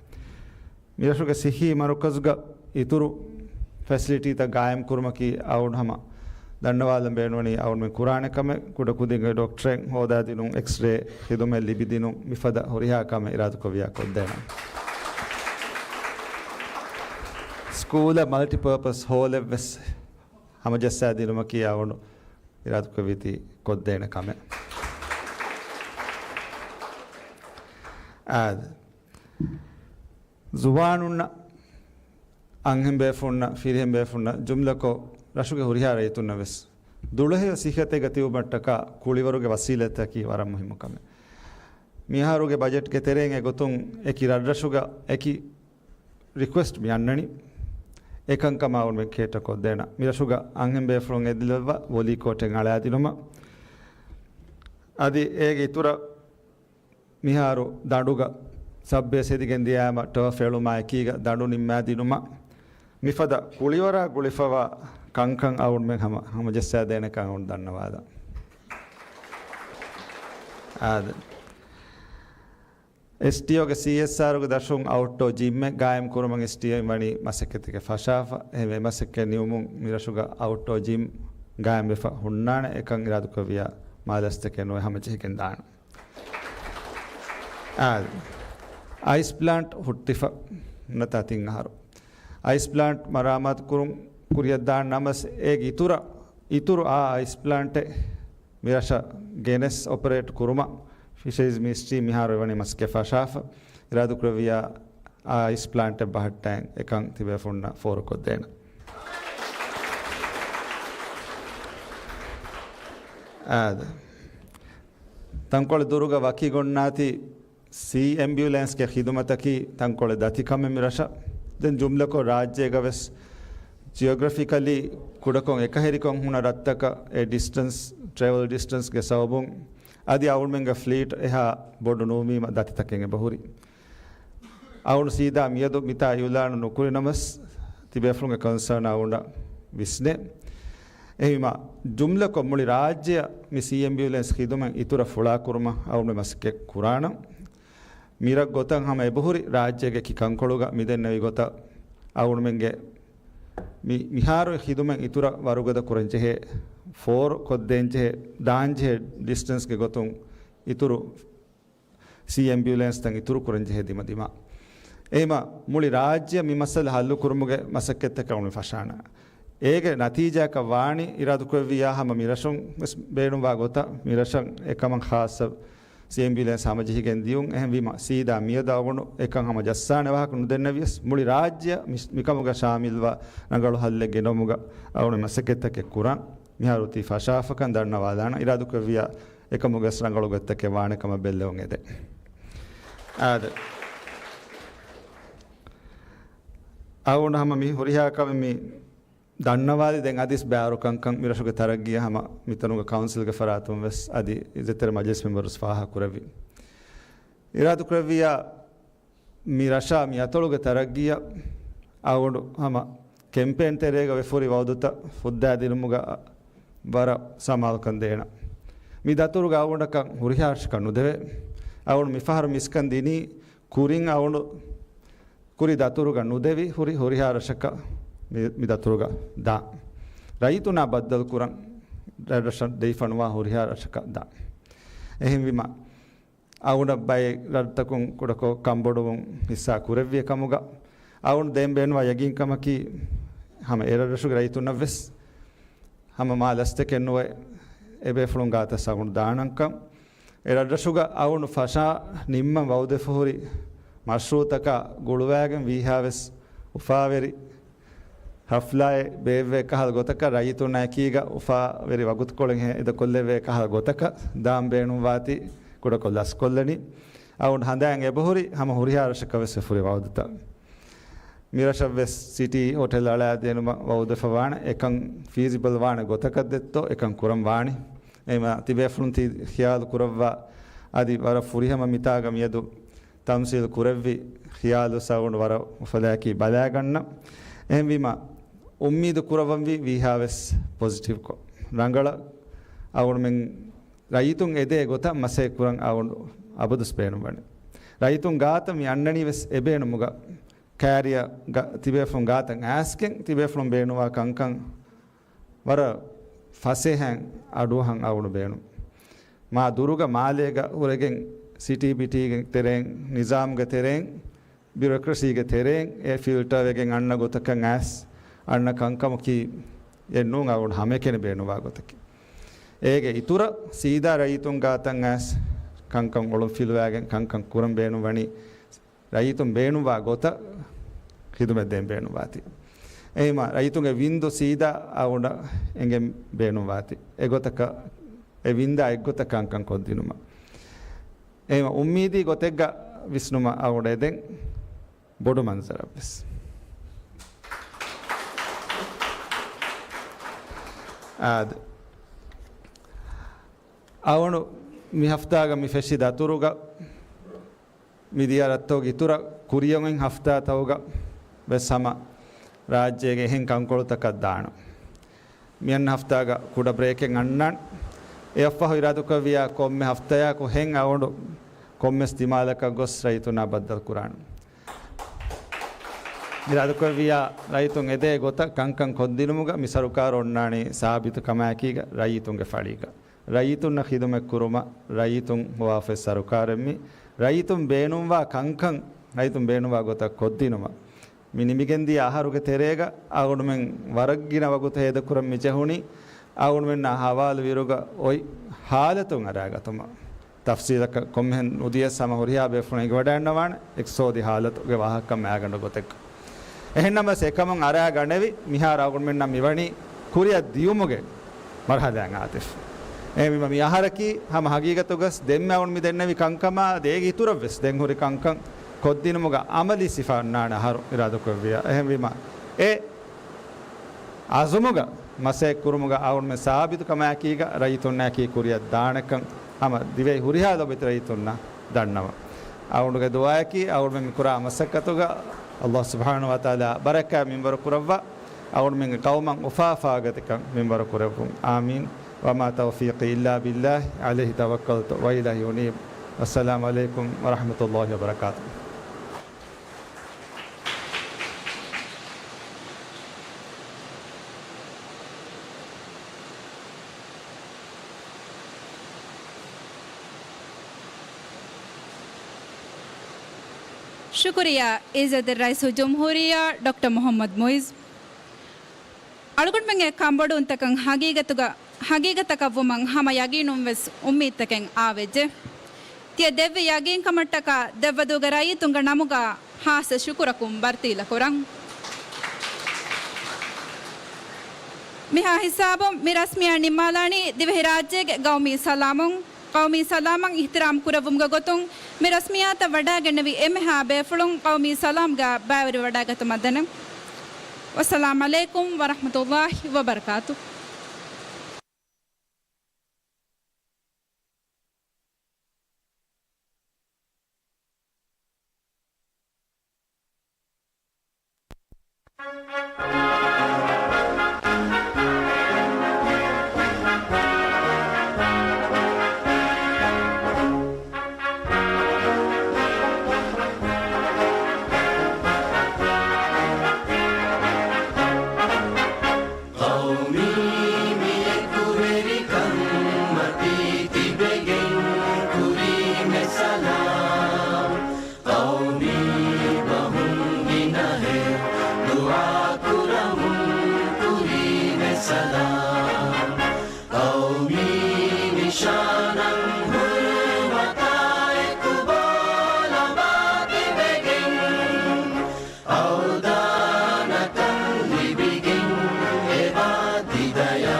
މިރަށުގެ ސިއްހީ މަރުކަޒުގަ އިތުރު ފެސިލިޓީތައް ގާއިމްކުރުމަކީ އަޅުގަނޑު ހަމަ ދަންނަވާލަން ބޭނުންވަނީ އަޅުގަނޑުމެން ކުރާނެ ކަމެއް. ކުޑަކުދިންގެ ޑޮކްޓަރެއް ހޯދާދިނުން، އެކްސްރޭ ޚިދުމަތް ލިބިދިނުން، މިފަދަ ހުރިހާ ކަމެއް އިރާދަކުރެއްވިއްޔާ ކޮށްދޭނަން. ސްކޫލަށް މަލްޓިޕާޕަސް ހޯލެއް ވެސް ހަމަޖައްސާދިނުމަކީ އަޅުގަނޑު އިރާދަކުރެއްވީތީ ކޮށްދޭނެ ކަމެއް. އާދެ. ޒުވާނުންނަށް، އަންހެންބޭފުންނަށް، ފިރިހެންބޭފުންނަށް، ޖުމްލަކޮށް ރަށުގެ ހުރިހާ ރައްޔިތުންނަށް ވެސް ދުޅަހެޔޮ ސިއްހަތެއްގަ ތިބުމަށްޓަކާ ކުޅިވަރުގެ ވަސީލަތްތަކީ ވަރަށް މުހިއްމު ކަމެއް. މިއަހަރުގެ ބަޖެޓްގެ ތެރެއިން އެގޮތުން އެކި ރަށްރަށުގަ އެކި ރިކުއެސްޓް މި އަންނަނީ، އެކަންކަމާ އަޅުގަނޑުމެން ކޭޓަރ ކޮށްދޭނަން. މިރަށުގަ އަންހެންބޭފުޅުން އެދިލައްވާ ވޮލީ ކޯޓެއް އަޅާދިނުމަށް، އަދި އޭގެ އިތުރަށް މިހާރު ދަނޑުގަ ސަބް ބޭސް ހެދިގެން ދިޔާމަ ޓަރފް އެޅުމާ އެކީގަ ދަނޑު ނިންމާދިނުމަށް، މިފަދަ ކުޅިވަރާ ގުޅިފަވާ ކަންކަން އަޅުގަނޑުމެން ހަމަ، ހަމަޖައްސާދޭނެކަން އަޅުގަނޑު ދަންނަވާލަން. އާދެ. އެސްޓީއޯގެ ސީއެސްއާރުގެ ދަށުން އައުޓްޑޯ ޖިމްއެއް ގާއިމް ކުރުމަށް އެސްޓީއޯއިން ވަނީ މަސައްކަތެކެއް ފަށާފަ. އެހެންވެ، މަސައްކަތް ނިމުމުން މިރަށުގަ އައުޓްޑޯ ޖިމް ގާއިމްވެފަ ހުންނާނެ. އެކަން އިރާދަކުރެއްވިއްޔާ މާލެ އައިސްތަކެއް ނުވެ ހަމަޖެހިގެން ދާނެ. އާ، އައިސް ޕްލާންޓް ހުއްޓިފަ ނަތާ ތިން އަހަރު. އައިސް ޕްލާންޓް މަރާމާތު ކުރުން ކުރިއަށް ދާން ނަމަސް އޭގެ އިތުރަށް، އިތުރު އާ އައިސް ޕްލާންޓެއް މިރަށަށް ގެނެސް އޮޕަރޭޓް ކުރުމަށް ފިޝަރީޒް މިނިސްޓްރީ މިހާރު އެވަނީ މަސައްކަތް ފަށާފަ. އިރާދަކުރެއްވިއްޔާ އާ އައިސް ޕްލާންޓެއް ބަހައްޓައިން އެކަން ތިބޭފުންނަށް ފޯރުކޮށްދޭނަން. އާދެ. ތަންކޮޅެއް ދުރުގަ ވަކި ގޮންނާތީ ސީ އެމްބިއުލެންސްގެ ޚިދުމަތަކީ ތަންކޮޅެއް ދަތި ކަމެއް މި ރަށަށް. ދެން ޖުމްލަކޮށް ރާއްޖޭގަ ވެސް ޖިއޮގްރަފިކަލީ ކުޑަކޮށް އެކަހެރިކޮށް ހުންނަ ރަށްތަކަށް އެ ޑިސްޓެންސް، ޓްރެވަލް ޑިސްޓެންސްގެ ސަބަބުން އަދި އަޅުގަނޑުމެންގެ ފްލީޓް އެހާ ބޮޑު ނުވީމަ ދަތިތަކެއް އެބަހުރި. އަޅުގަނޑު ސީދާ މިއަދު މިތާ އިއުލާނު ނުކުރި ނަމަސް، ތިބޭފުޅުންގެ ކޮންސާން އަޅުގަނޑަށް ވިސްނޭ. އެހެންވީމަ، ޖުމްލަކޮށް މުޅި ރާއްޖެއަށް މި ސީ އެމްބިއުލެންސް ޚިދުމަތް އިތުރަށް ފުޅާކުރުމަށް އަޅުގަނޑު މަސައްކަތް ކުރާނަން. މިރަށް ގޮތަށް ހަމަ އެބަހުރި ރާއްޖޭގެ އެކި ކަންކޮޅުގަ މިދެންނެވި ގޮތަށް އަޅުގަނޑުމެންގެ މި، މިހާރު ޚިދުމަތް އިތުރަށް ވަރުގަދަ ކުރަންޖެހޭ، ފޯރު ކޮށްދޭންޖެހޭ، ދާންޖެހޭ ޑިސްޓެންސްގެ ގޮތުން އިތުރު ސީ އެމްބިއުލެންސްތައް އިތުރު ކުރަންޖެހޭ ދިމަދިމާ. އެހެންވީމަ، މުޅި ރާއްޖެއަށް މި މައްސަލަ ހައްލު ކުރުމުގެ މަސައްކަތްތަކަށް އަޅުގަނޑު ފަށާނަން. އޭގެ ނަތީޖާއަކަށް ވާނީ އިރާދަކުރެއްވިއްޔާ ހަމަ މިރަށުން ވެސް ބޭނުންވާ ގޮތަށް މިރަށަށް އެކަމަށް ޚާއްޞަ ސީ އެމްބިއުލެންސް ހަމަޖެހިގެން ދިޔުން. އެހެންވީމަ، ސީދާ މިއަދު އަޅުގަނޑު އެކަން ހަމަ ޖައްސާނެ ވާހަކަ ނުދެންނެވިޔަސް، މުޅި ރާއްޖެއަށް މި، މިކަމުގަ ޝާމިލްވާ ރަނގަޅު ހައްލެއް ގެނައުމުގަ އަޅުގަނޑު މަސައްކަތްތަކެއް ކުރަން. މިހާރު ތި ފަށާފަކަން ދަންނަވާލާނަން. އިރާދަކުރެއްވިއްޔާ އެކަމުގަސް ރަނގަޅު ގޮތްތަކެއް ވާނެ ކަމަށް ބެއްލެވުން އެދެން. އާދެ. އަޅުގަނޑު ހަމަ މި ހުރިހާ ކަމެއް މި ދަންނަވާލި. ދެން އަދިސް ބާރު ކަންކަން މި ރަށުގެ ތަރައްގީއަށް ހަމަ މިތަނުގަ ކައުންސިލްގެ ފަރާތުން ވެސް އަދި އިއްޒަތްތެރި މަޖިލިސް މެމްބަރު ވެސް ފާހަގަ ކުރެއްވި. އިރާދަކުރެއްވިއްޔާ މި ރަށާ މި އަތޮޅުގެ ތަރައްގީއަށް އަޅުގަނޑު ހަމަ ކެމްޕޭން ތެރޭގަ ވެފުރި ވައުދުތައް ފުއްދާދިނުމުގަ ވަރަށް ސަމާލުކަން ދޭނަން. މި ދަތުރުގަ އަޅުގަނޑަކަށް ހުރިހާ ރަށަކަށް ނުދެވޭ. އަޅުގަނޑު މިފަހަރު މިސްކަން ދިނީ ކުރިން އަޅުގަނޑު ކުރި ދަތުރުގަ ނުދެވި ހުރި ހުރިހާ ރަށަކަށް މި، މި ދަތުރުގަ ދާ. ރައްޔިތުންނާ ބައްދަލު ކުރަން ރަށްރަށަށް ދެވިފަ ނުވާ ހުރިހާ ރަށަކަށް ދާ. އެހެންވީމަ، އަޅުގަނޑަށް ބައެއް ރަށްތަކުން ކުޑަކޮށް ކަންބޮޑުވުން ހިއްސާ ކުރެއްވި ކަމުގަ، އަޅުގަނޑު ދެން ބޭނުންވާ ޔަގީންކަމަކީ، ހަމަ އެރަށްރަށުގެ ރައްޔިތުންނަށް ވެސް ހަމަ މާ ލަސްތަކެއް ނުވެ، އެބޭފުޅުން ގާތަށް އަޅުގަނޑު ދާނަންކަން. އެ ރަށްރަށުގަ އަޅުގަނޑު ފަށާ ނިންމަން ވައުދެފަ ހުރި މަޝްރޫއުތަކާ ގުޅުވާގެން ވީހާވެސް އުފާވެރި ހަފްލާއެއް ބޭއްވޭ ކަހަލަ ގޮތަކަށް، ރައްޔިތުންނާ އެކީގަ އުފާވެރި ވަގުތުކޮޅެއް ހޭ އެދިކޮށްލެވޭ ކަހަލަ ގޮތަކަށް ދާން ބޭނުންވާތީ ކުޑަކޮށް ލަސްކޮށްލަނީ. އަޅުގަނޑު ހަނދާން އެބަހުރި ހަމަ ހުރިހާ ރަށަކަށް ވެސް ވެފުރި ވައުދުތައް. މިރަށަށް ވެސް ސިޓީ ހޮޓެލް އަޅާ ދިނުމަށް ވައުދެފަ ވާނެ. އެކަން ފީޒިބަލް ވާނެ ގޮތަކަށް ދެއްތޯ އެކަން ކުރަން ވާނީ. އެހެންވީމަ ތިބޭފުޅުން ތި ޚިޔާލު ކުރައްވާ އަދި ވަރަށް ފުރިހަމަ މިތާގަ މިއަދު ތަމްސީލް ކުރެއްވި ޚިޔާލު ސައުންޑް ވަރަށް އުފަލާއެކީ ބަލާގަންނަ. އެހެންވީމަ، އުއްމީދު ކުރައްވަންވީ ވީހާވެސް ޕޮޒިޓިވްކޮށް، ރަނގަޅަށް އަޅުގަނޑުމެން ރައްޔިތުން އެދޭ ގޮތަށް މަސައްކަތް ކުރަން އަޅުގަނޑު އަބަދުސް ބޭނުންވަނީ. ރައްޔިތުން ގާތަށް މި އަންނަނީ ވެސް އެބޭނުމުގަ، ކާރިއަށް ގަ-، ތިބޭފުޅުން ގާތަށް އައިސްގެން ތިބޭފުޅުން ބޭނުންވާ ކަންކަން ވަރަށް ފަސޭހައިން އަޑުއަހަން އަޅުގަނޑު ބޭނުން. މާ ދުރުގަ މާލޭގަ ހުރެގެން ސިޓީ ބިޓީގެ ތެރެއިން، ނިޒާމުގެ ތެރެއިން، ބިއުރޮކްރަސީގެ ތެރެއިން އެ ފިލްޓަރ ވެގެން އަންނަ ގޮތަކަށް އައިސް އަންނަ ކަންކަމަކީ އެއްނޫން އަޅުގަނޑު ހަމައެކަނި ބޭނުންވާ ގޮތަކީ. އޭގެ އިތުރަށް ސީދާ ރައްޔިތުން ގާތަށް އައިސް ކަންކަން އޮޅުން ފިލުވާގެން ކަންކަން ކުރަން ބޭނުންވަނީ ރައްޔިތުން ބޭނުންވާ ގޮތަށް ޚިދުމަތް ދޭން ބޭނުންވާތީ. އެހެންވީމަ ރައްޔިތުންގެ ވިންދު ސީދާ އަޅުގަނޑަށް އެނގެން ބޭނުންވާތީ. އެގޮތަކަށް، އެ ވިންދާ އެއްގޮތަށް ކަންކަން ކޮށްދިނުމަށް. އެހެންވީމަ އުއްމީދީ ގޮތެއްގަ ވިސްނުމަށް އަޅުގަނޑު އެދެން ބޮޑު މަންޒަރަށް ވެސް. އާދެ. އަޅުގަނޑު މި ހަފްތާގަ މި ފެށި ދަތުރުގަ މިދިޔަ ރަށްތަކުގެ އިތުރަށް ކުރިއަށް އޮތް ހަފްތާތަކުގަ ވެސް ހަމަ ރާއްޖޭގެ އެހެން ކަންކޮޅުތަކަށް ދާނަން. މިއަންނަ ހަފްތާގަ ކުޑަ ބްރޭކެއް އަންނަން. އެއަށްފަހު އިރާދަކުރެއްވިއްޔާ ކޮންމެ ހަފްތާއަކު ހެން އަޅުގަނޑު ކޮންމެސް ދިމާލަކަށް ގޮސް ރައްޔިތުންނާ ބައްދަލު ކުރާނަން. އިރާދަކުރެއްވިއްޔާ ރައްޔިތުން އެދޭ ގޮތަށް ކަންކަން ކޮށްދިނުމުގަ މި ސަރުކާރު އޮންނާނީ ސާބިތު ކަމާއެކީގަ ރައްޔިތުންގެ ފަޅީގަ. ރައްޔިތުންނަށް ޚިދުމަތް ކުރުމަށް، ރައްޔިތުން ހޮވާފައި ސަރުކާރެއް މި. ރައްޔިތުން ބޭނުންވާ ކަންކަން، ރައްޔިތުން ބޭނުންވާ ގޮތަށް ކޮށްދިނުމަށް. މި ނިމިގެންދިޔަ އަހަރުގެ ތެރޭގަ އަޅުގަނޑުމެން ވަރަށް ގިނަ ވަގުތު ހޭދަކުރަން މި ޖެހުނީ، އަޅުގަނޑުމެންނާ ހަވާލު ވިރުގަ އޮތް ހާލަތުން އަރާގަތުމަށް. ތަފްސީލަކަށް ކޮންމެހެން ނުދިޔަސް ހަމަ ހުރިހާ ބޭފުޅުން އެނގިވަޑައިގަންނަވާނެ އިޤްތިޞާދީ ހާލަތުގެ ވާހަކަ މައިގަނޑު ގޮތެއްގަ. އެހެންނަމަވެސް އެކަމުން އަރާގަނެވި، މިހާރު އަޅުގަނޑުމެންނަށް މިވަނީ ކުރިއަށް ދިޔުމުގެ މަރުހަލާއަށް އާތިފް. އެހެންވީމަ، މި އަހަރަކީ ހަމަ ހަގީގަތުގަސް ދެންމެ އަޅުން މި ދެންނެވި ކަންކަމާ ދޭގެ އިތުރަށްވެސް ދެން ހުރި ކަންކަން ކޮށްދިނުމުގަ އަމަލީ ސިފަ އޮންނާނެ އަހަރު އިރާދަކުރެއްވިޔާ. އެހެންވީމަ، އެ އަޒުމުގަ މަސައްކަތް ކުރުމުގަ އަޅުންމެން ސާބިތު ކަމާއެކީގަ ރައްޔިތުންނާއެކީ ކުރިއަށް ދާނެކަން ހަމަ ދިވެހި ހުރިހާ ލޮބުވެތި ރައްޔިތުންނަށް ދަންނަވަން. އަޅުގަނޑުގެ ދުޢާއަކީ އަޅުގަނޑުމެން މި ކުރާ މަސައްކަތުގަ ﷲ ސުބްޙާނަހޫ ވަތަޢާލާ ބަރަކާތް މިންވަރު ކުރައްވާ، އަޅުގަނޑުމެންގެ ޤައުމަށް އުފާ ފާގަތިކަން މިންވަރު ކުރެއްވުން. އާމީން. وما توفيقي إلا بالله عليه توكلت وإليه أنيب. والسلام عليكم ورحمة الله وبركاته. ޝުކުރިއްޔާ ޢިއްޒަތް ރައީސުލްޖުމްހޫރިއްޔާ ޑޮކްޓަރ މުޙައްމަދު މުޢިއްޒު. އަޅުގަނޑުމެންގެ ކަންބޮޑުވުންތަކަށް ހަގީގަތުގަ، ހަގީގަތަކަށްވުމަށް ހަމަ ޔަގީނުންވެސް އުއްމީދުތަކެއް އާވެއްޖެ. ތިޔަ ދެއްވި ޔަގީންކަމަށްޓަކާ ދެއްވަދޫގެ ރައްޔިތުންގެ ނަމުގަ ޚާއްޞަ ޝުކުރަކުން ވަރުތިލަކުރަން. މިހާ ހިސާބުން މި ރަސްމިއްޔާ ނިންމާލާނީ ދިވެހިރާއްޖޭގެ ޤައުމީ ސަލާމުން. ޤައުމީ ސަލާމަށް އިޙްތިރާމް ކުރެއްވުމުގެ ގޮތުން މި ރަސްމިއްޔާތައް ވަޑައިގެންނެވި އެންމެހާ ބޭފުޅުން ޤައުމީ ސަލާމްގަ ބައިވެރިވަޑައިގަތުމަށް ދަނެ. ވައްސަލާމް ޢަލައިކުމް ވަރަޙްމަތުﷲ ވަބަރަކާތު. ޤައުމީ މި އެކުވެރިކަން މަތީ ތިބެގެން ކުރީމެ ސަލާމް. ޤައުމީ ބަހުން ގިނަހެޔޮ ދުޢާކުރަމުން ކުރީމެ ސަލާމް. ޤައުމީ ނިޝާނަށް ހުރުމަތާ އެކު ބޯލަބާ ތިބެގެން އަވަދާނަކަން ލިބިގެން އެބާ ތިދަޔާ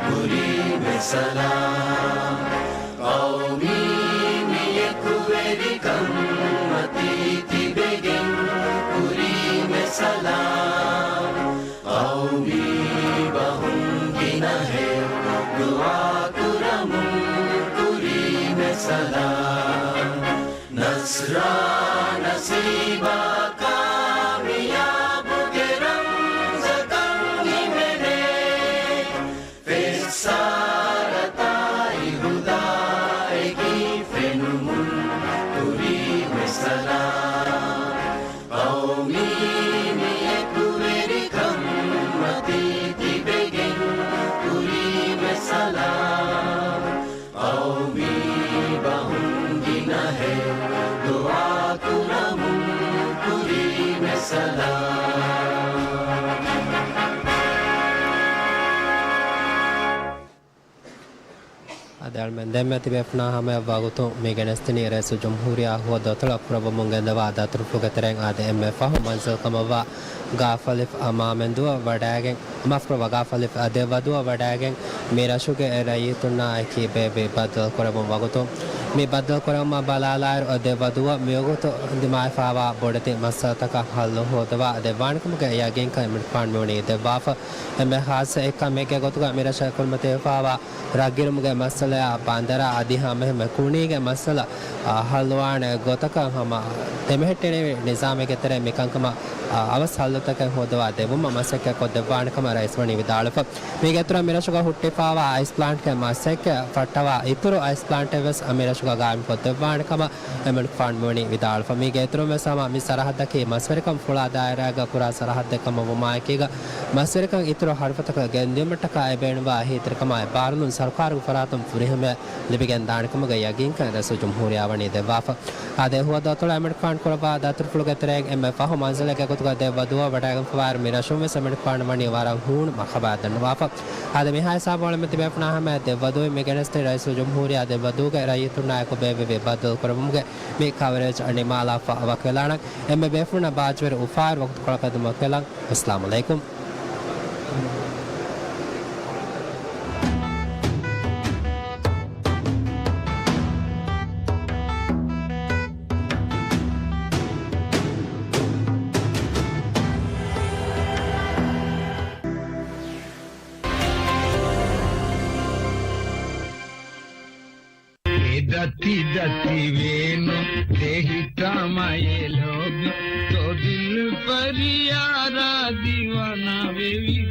ކުރީމެ ސަލާމް. ޤައުމީ މި އެކުވެރިކަން މަތީ ތިބެގެން ކުރީމެ ސަލާމް. ޤައުމީ ބަހުން ގިނަހެޔޮ ދުޢާކުރަމުން ކުރީމެ ސަލާމް. ނަޞްރާ ނަސީބާ ކާމިޔާބުގެ ރަމްޒަކަށް ހިމެނޭ. ފެއްސާރަތާއި ހުދާއެކީ ފެނުމުން ކުރީމެ ސަލާމް. ޤައުމީ މި އެކުވެރިކަން މަތީ ތިބެގެން ކުރީމެ ސަލާމް. ޤައުމީ ބަހުން ގިނަހެޔޮ ދުޢާކުރަމުން ކުރީމެ ސަލާމް. އަދި އަޅުމެން ދެންމެ ތިބޭފުޅުންނާ ހަމަޔަށް ވަގުތު މި ގެނެސްދިނީ ރައީސުލްޖުމްހޫރިއްޔާ ހުވަދު އަތޮޅަށް ކުރައްވަމުން ގެންދަވާ ދަތުރުފުޅުގެ ތެރެއިން އާދެ އެންމެ ފަހު މަންޒިލް ކަމަށްވާ ގާފަލިފް މާމެންދޫއަށް ވަޑައިގެން، މާފުކުރައްވާ، ގާފަލިފް ދެއްވަދޫއަށް ވަޑައިގެން މި ރަށުގެ ރައްޔިތުންނާ އެކީ ބޭއްވި ބައްދަލުކުރެއްވުން ވަގުތު. މި ބައްދަލުކުރެއްވުމަށް ބަލާލާއިރު ދެއްވަދޫއަށް މިވަގުތު ދިމާވެފައިވާ ބޮޑެތި މައްސަލަތަކަށް ހައްލު ހޯދަވާ ދެއްވާނެކަމުގެ ޔަގީންކަން އެމަނިކުފާނު މިވަނީ ދެއްވާފަ. އެންމެ ޚާއްޞަ އެއްކަމެއްގެ ގޮތުގަ މިރަށަށް ކުރިމަތިވެފައިވާ ރަށްގިރުމުގެ މައްސަލައާ، ބަނދަރާ އަދި ހަމައެހެންމެ ކުނީގެ މައްސަލަ، އާ، ހައްލުވާނެ ގޮތަކަށް ހަމަ ދެމެހެއްޓެނިވި ނިޒާމެއްގެ ތެރެއިން މިކަންކަމަށް، އާ، އަވަސް ހައްލުތަކެއް ހޯދަވާ ދެއްވުމަށް މަސައްކަތް ކޮށްދެއްވާނެ ކަމަށް ރައީސް ވަނީ ވިދާޅުވެފަ. މީގެ އިތުރަށް މިރަށުގަ ހުއްޓިފައިވާ އައިސް ޕްލާންޓްގެ މަސައްކަތް ފައްޓަވާ އިތުރު އައިސް ޕްލާންޓެއް ވެސް މިރަށުގަ ގާއިމްކޮށްދެއްވާނެ ކަމަށް އެމަނިކުފާނު މިވަނީ ވިދާޅުވެފަ. މީގެ އިތުރުން ވެސް ހަމަ މި ސަރަހައްދަކީ މަސްވެރިކަން ފުޅާ ދާއިރާގަ ކުރާ ސަރަހައްދެއް ކަމަށް ވުމާއެކީގަ، މަސްވެރިކަން އިތުރު ހަރުފަތަކަށް ގެންދިއުމަށްޓަކާ އެބޭނުންވާ އެހީތެރިކަމާއި ބާރުލުން ސަރުކާރުގެ ފަރާތުން ފުރިހަމަޔަށް ލިބިގެން ދާނެ ކަމުގެ ޔަގީންކަން ރައީސުލްޖުމްހޫރިއްޔާ ވަނީ ދެއްވާފަ. އާދެ، ހުވަދު އަތޮޅަށް އެމަނިކުފާނު ކުރައްވާ ދަތުރުފުޅުގެ ތެރެއިން އެންމެ ފަހު މަންޒިލެއްގެ ގޮތުގަ ދެއްވަދޫއަށް ވަޑައިގެންފަވާއިރު، މިރަށުން ވެސް އެމަނިކުފާނު ވަނީ ވަރަށް ހޫނު މަރުޙަބާ ދަންނަވާފަ. އާދެ، މިހާ ހިސާބުން އަޅުމެން ތިބޭފުޅުންނާ ހަމަޔަށް ދެއްވަދޫއިން މި ގެނެސްދިނީ ރައީސުލްޖުމްހޫރިއްޔާ ދެއްވަދޫގެ ރައްޔިތުންނާއެކު ބޭއްވެވި ބައްދަލުކުރެއްވުމުގެ މި ކަވަރޭޖް ނިންމާލާފަ. ވަކިވެލާނަން. އެންމެ ބޭފުޅުންނަށް ބާއްޖަވެރި އުފާވެރި ވަގުތުކޮޅަކަށް ދިމަވެލާނަން. އައްސަލާމު ޢަލައިކުމް. ދަތި ދަތި ވޭނު ދޭހިތާމައެ ލޯބި، ތޯ ދިލް ފަރިޔާރާ ދީވާނާ ވެވި.